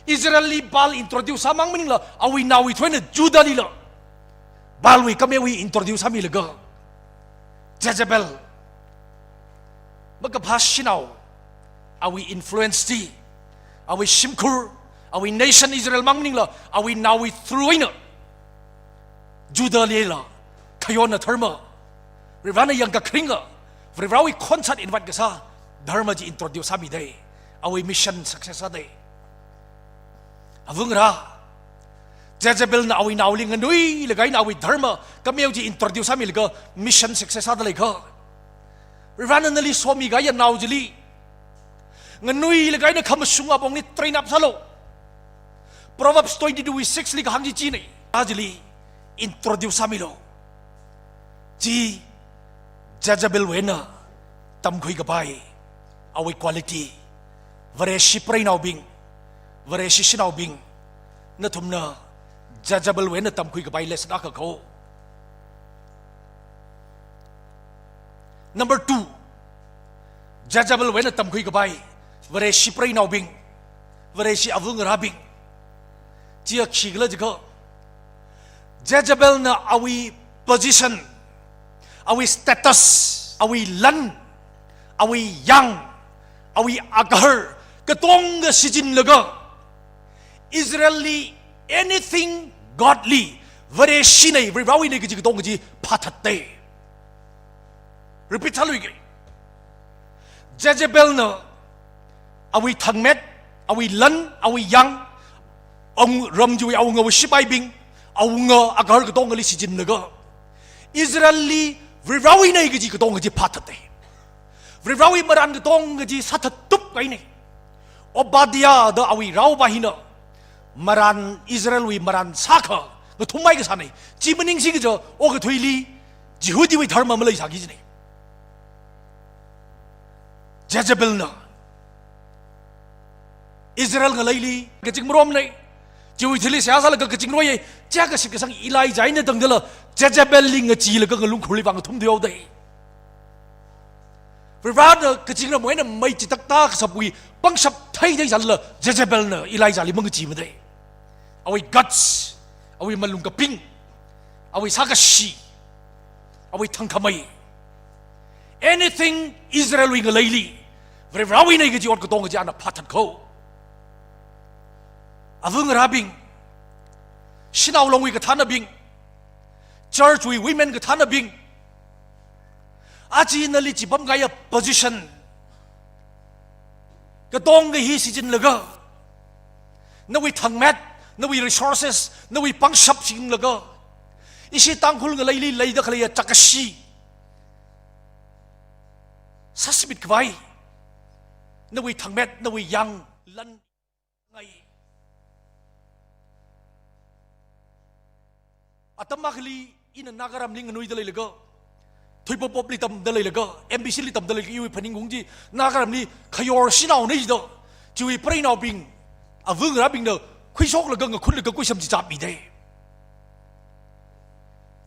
Israelli Baal introduce sā mang maningla, awui naowui through eina Judahlila Baalwui kameowui introduce sāmilaga, Jezebel makaphā shanao, awui influence chi, awui shimkhur, awui nation Israel mang maningla, awui naowui through eina Judahlila khayonna dharma, Varivarana yangkakharinga, Varivarawui khonsat invite kasā dharma chi introduce sāmida, awui mission success sāda. Ava ngarā, Jezebelna awui naoli nganuilaga eina awui dharma kameo chi introduce sāmilaga mission success sāda lei kha, Varivarana nali somikahaiya nao chili nganuilaga eina khamashunga apongli train up sālu. Proverbs twenty-two wui six li kahāng chi china. A chili introduce sāmilu. Chi Jezebelwui eina tamkhui kapai awui quality. Vareshi preinaobing, Vareshi shanaobing, nathumna Jezebelwui eina tamkhui kapai lesson akha kho. Number two, Jezebelwui eina tamkhui kapai Vareshi preinaobing, Vareshi ava ngarābing, chiya khikhala jiakha, Jezebelna awui position, awui status, awui lan, awui yang, awui agahar katonga shichinlaga, Israelli anything godly, Vareshinei, Varivarawuinei kaji katonga chi phāthatdei. Repeat sāluike. Jezebelna awui thangmet, awui lan, awui yang, awunga ram chiwui awungawui shipaibing, awunga agahar katongali shichinlaga, Israelli Varivarawuinei kaji katonga chi phāthatdei. Varivarawui marān katonga chi sāthattup kahainei. Obadiah da awui raopa hina marān, Israelwui marān sākha ngathummeikasānei. Chi maningshi kaja okathuili Jihudiwui dharma maleisāki jinei. Jezebelna Israel ngaleili kaching maromnei. Chiwui thili seihā sālaga kaching roiye. Chiakha shitkasang Elijah eina tangdala Jezebelli ngacheelaga ngalung khurli vang ngathumda haodei. Varivarana kachingramwui eina mei chitak tākashapwui pangshap theithei sālala Jezebelna Elijahli mangacheemadei. Awui guts, awui malung kaping, awui sākashi, awui thangkhamei. Anything Israelwui ngaleili Varivarawuinei kaji ot katonga chi ana phāthat kho. Ava ngarābing, shanao longwui kathānnabing, church wui women kathānnabing, aja nali chipamkahaiya position katonga hi shichinlaga, nawui thangmet, nawui resources, nawui pangshap shichinlaga, ishi Tangkhul ngaleili leida khaleiya chākashi sāshimit khavai, nawui thangmet, nawui yang, lan ngai. Atam akhali ina Nagaramli nganuida leilaga, Thuipopopli tamda leilaga, M B C li tamda leilaga, iwui phaningkhaung chi Nagaramli khayor shanaonei jida, chiwui preinaobing, ava ngarābingna khuishoklaga ngakhunlaga kuisham chi chapmidei.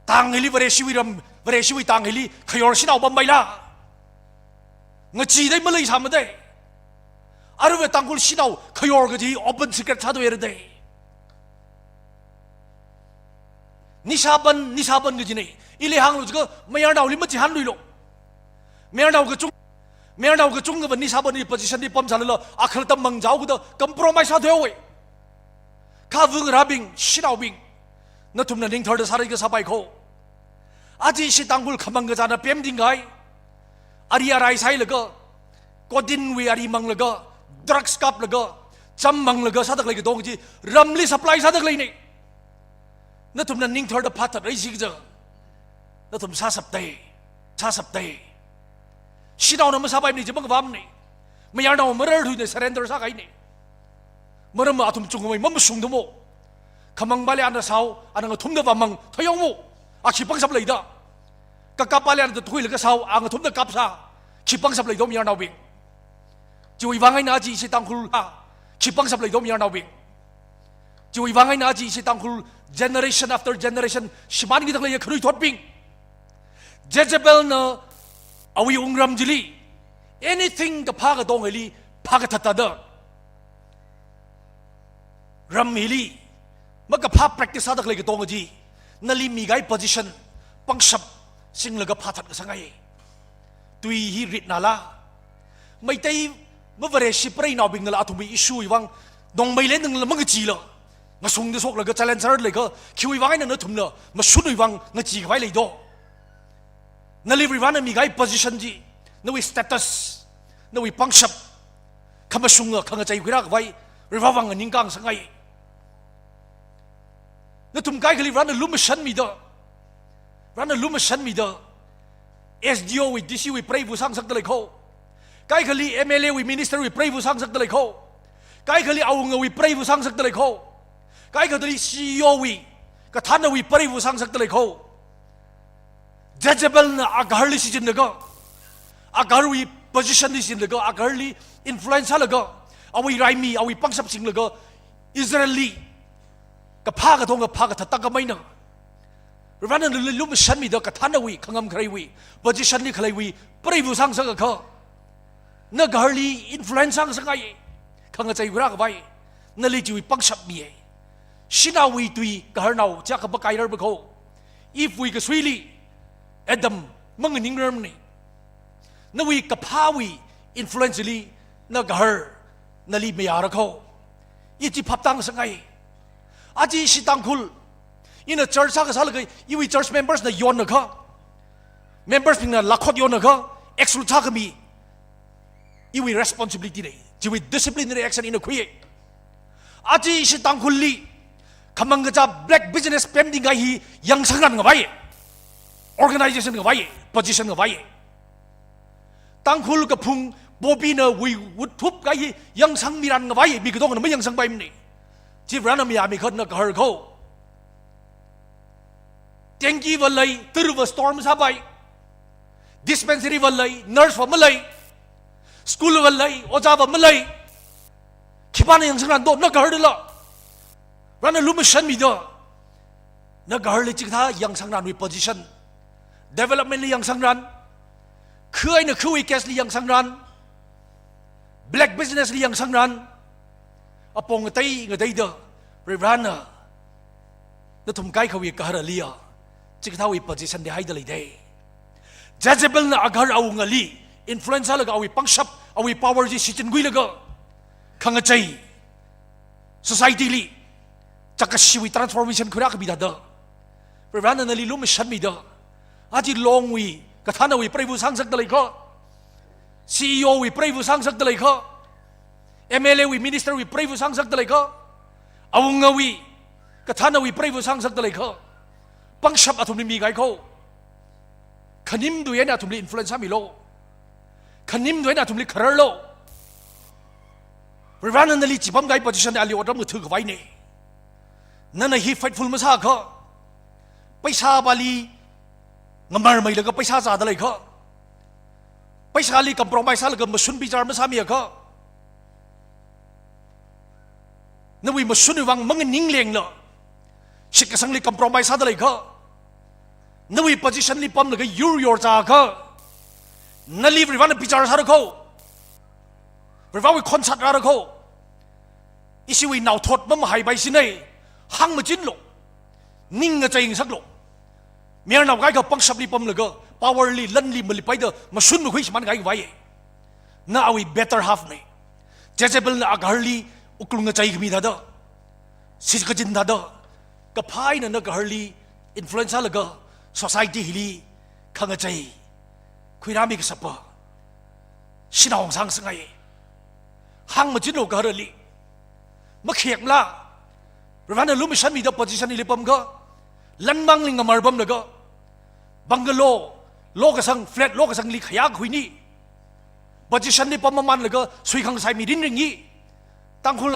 Tang hili Vareshiwui ram, Vareshiwui tang hili khayor shanao pammeila? Ngacheedei maleisāmadei. Aruiva Tangkhul shanao khayor kaji open secret sāthuiradei. Nishaban, nishaban kajinei. Ili hānglu jiakha mayarnaoli machihānluilu. Mayarnao kachung, mayarnao kachungkhava nishabanwui position li pamsālala akhalatta mangchaoda compromise sāthuihaowei. Kha ava ngarābing, shanaobing, nathumna ning tharda sāra jiakha sāpai kho. Aja ishi Tangkhul khamang kachāna pemting kahai, ari arai sāhailaga, codeine wui ari manglaga, drugs kaplaga, cham manglaga sāda khalei katonga chi ramli supply sāda khaleinei. Nathumna ning tharda phāthatraisi kaja, nathum sāshapdei, sāshapdei. Shanaona masāpaimanei jima kavamnei. Mayarnao mararthuina surrender sākahainei. Maramva athum chungmei mamashungda mo. Khamangpali ana sāhao, ana ngathumda vāmang, theihaomo. A khi pangshap leida. Kakappali ana thuilaga sāhao, a ngathumda kapsā, khi pangshap leido mayarnaobing. Chiwui vang eina aja ishi Tangkhul a khi pangshap leido mayarnaobing. Chiwui vang eina aja ishi Tangkhul generation after generation shimānkida khaleiya khanuithotbing, Jezebelna awui wungram chili anything kaphā katongali phākathatda, ram hili makaphā practice sāda khalei katonga chi nali mikahai position, pangshap singlaga phāthat kasāngai. Tui hi ritnala, Meitei mavareshi preinaobingnala athumwui issue wui vang Nongmeili ningla mangacheela, ngasungda shoklaga challenge sāra leiakha, khiwui vang eina nathumna mashunwui vang ngachee khavai leido? Nali Varivarana mikahai position chi, nawui status, nawui pangshap, khamashunga khangachei khuirā khavai Varivara vang nganingkā ngasakngai. Nathum kaikhali Varivara lumashanmida, Varivara lumashanmida, S D O wui, D C wui preiva sāngasakda lei kho. Kaikhali M L A wui, minister wui preiva sāngasakda lei kho. Kaikhali awungawui preiva sāngasakda lei kho. Kaikhali C E O wui, kathānnawui preiva sāngasakda lei kho. Jezebelna agaharli shichinlaga, agaharwui position li shichinlaga, agaharli influence sālaga, awui raimi, awui pangshap singlaga, Israelli kaphā katonga phākathat tākameina. Varivara nali lumashanmida kathānnawui, khangam khareiwui, position li khaleiwui preiva sāngasakakha, na gaharli influence sāngasakngai, khangachei khuirā khavai, nali chiwui pangshap miya. Shanaowui tui gaharnao chiakha makairarpa kho. Eve wui kasuili Adam manganingrarmanei. Nawui kaphāwui influence li na gahar nali mayāra kho. I chi phaptāngasakngai. Aja ishi Tangkhul, Ina church sākha sālaga, iwui church members na yonakha, members bingna lakhot yonakha, exclude sākhami, iwui responsibility lei. Chiwui disciplinary action ina khuiya. Aja ishi Tangkhulli, khamang kaja black business pemting kahai hi yangsangran ngavai. Organization ngavai, position ngavai. Tangkhul kaphung poppy nawui wutthup kahai hi yangsangmiran ngavai, mi katongana mayangsangpaimana. Chi Varena mayāmi kha na gahar kho. Tanki va lei, tara va store masāpai. Dispensary va lei, nurse va malei. School va lei, ojā va malei. Khipāna yangsangran do, na gaharlila. Varena lumashanmida, na gaharli chikathā yangsangranwui position, development li yangsangran, kha eina khawui case li yangsangran, black business li yangsangran, apong ngatei ngateida, Varena nathum kaikhawui gaharliya, chikathāwui position li haida leida. Jezebelna agahar awungali influence sālaga awui pangshap, awui power chi shichinkhuilaga, khangachei, society li chākkashiwui transformation khuirākhami thāda, Varena nali lumashanmida, aja longwui kathānawui preiva sāngasakda leikha, C E O wui preiva sāngasakda leikha, M L A wui, minister wui preiva sāngasakda leikha, awungawui kathānawui preiva sāngasakda leikha, pangshap athumli mikahai kho. Khanimtui eina athumli influence sāmilu. Khanimtui eina athumli khararlu. Varena nali chipamkahai position ali otram ngathā khavaina. Nana hi faithful masākha, paisāpāli ngamarmeilaga paisā zāda leikha, paisāli compromise sālaga mashun bichar masāmiakha, nawui mashunwui vang manganinglengla, shitkasangli compromise sāda leikha, nawui position li pamlaga yur yorzākha, nali Varena bichar sāra kho. Varewui khonsat rāra kho. Ishiwui naothot mamahaipai sinai, hāngmachinlu. Ning ngacheingasaklu. Mayarnao kaikha pangshapli pamlaga, power li, lanli maliphaida mashun makhui shimānkahai khavai. Na awui better half na. Jezebelna agaharli wuklung ngacheikhami thāda, shitkachin thāda, kaphā eina na gaharli influence sālaga, society hili khangachei khuirāmi kashapa shanao sāngasakngai. Hāngmachinlu gaharli. Makhayekmala. Varena lumashanmida position hili pamkha, lanmangli ngamar pamlaga, bungalow lokasang, flat lokasangli khayā khuini. Position li pam mamanlaga suikhangasai mirin ringi. Tangkhul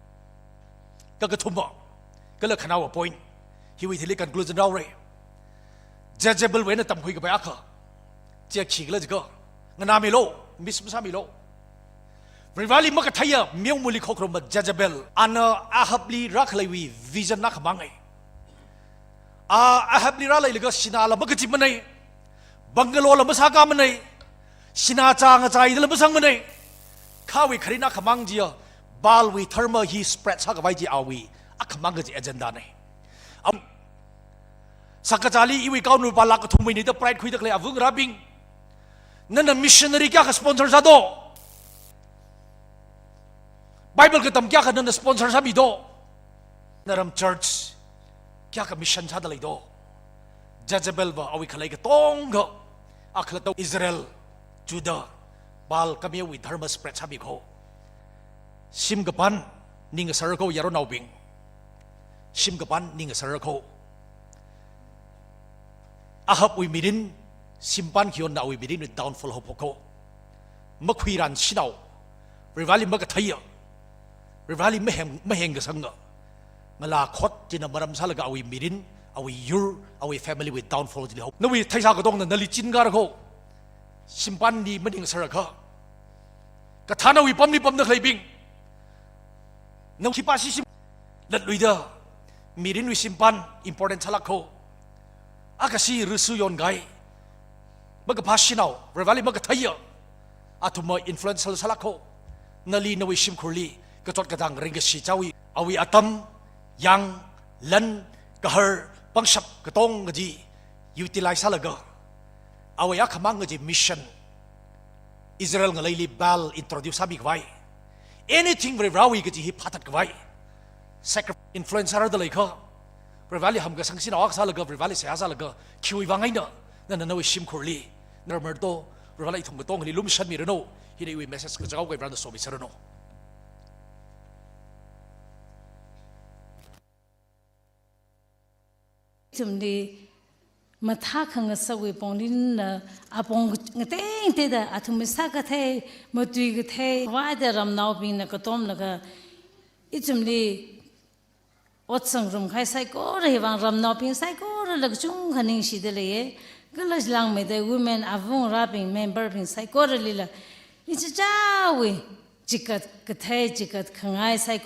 kakathuma, kala khanaowa point. Hiwui thili conclusion rāhaora. Jezebelwui eina tamkhui kapai akha, chi khikhala jiakha, nganāmilu, miss masāmilu. Vareli makatheiya meomali khokharuma Jezebel, ana Ahabli rākhaleiwui vision na khamāngai. A Ahabli rāleilaga sinā la makachipmanei, bungalow la masākamanei, sinā chāngachaida la masangmanei. Khawui kharin akhamāng chiya, Baalwui dharma hi spread sākhavai chi awui akhamāng kaji agenda nei. Am, sakachāli iwui kaunupā lakh kathum maini da pride khuida khalei āva ngarābing, nana missionary kayākha sponsor sādo? Bible katam kayākha nana sponsor sāmido? Naram church kayākha mission sāda leido? Jezebelva awui khalei katonga, a khalatta Israel, Judah, Baal kameowui dharma spread sāmi kho. Shim kapan ning ngasar kho, yaronnaobing. Shim kapan ning ngasar kho. Ahabwui mirin, shimpan khayonna awui mirinwui downfall haophok kho. Makhuiran shanao, Vareli makatheiya, Vareli maheng, mahengkasanga ngalā khot china maram sālaga awui mirin, awui yur, awui family wui downfall chili hao. Nawui theisā katongna nali chin kara kho. Shimpanli maning ngasarakha, kathānawui pamli pamda khaleibing, na khipā shishim latluida, mirinwui shimpan important sālāk kho. Akha shi rusu yongai, makaphā shanao, Vareli makatheiya, athumva influential sālāk kho. Nali nawui shimkhurli kachot katang ringkashi chāwui, awui atam, yang, lan, gahar, pangshap katonga chi utilize sālaga, awui akhamāng kaji mission, Israel ngaleili Baal introduce sāmi khavai, anything Varewui kaji hi phāthat khavai, sacri-, influence sārada leikha, Vareli hamkasang shinao akha sālaga, Vareli seihā sālaga, khiwui vang eina, nana nawui shimkhurli, naramarto, Vareli ithum katongali lumashanmiranu, hina iwui message kachihao kha Varena somisāranu. Ithumli mathā khangasakwui pongli na apong ngateng teta athumwui sākathei, matuikathei, vāda ramnaobingna katomlaga, ithumli ot sangrumkahai saikora hiwui vang ramnaobing saikorala kachungkha ningshida leiya. Kala langmeida women avungrabing memberbing saikoralila ichichāwui chikat kathei, chikat khangai saikora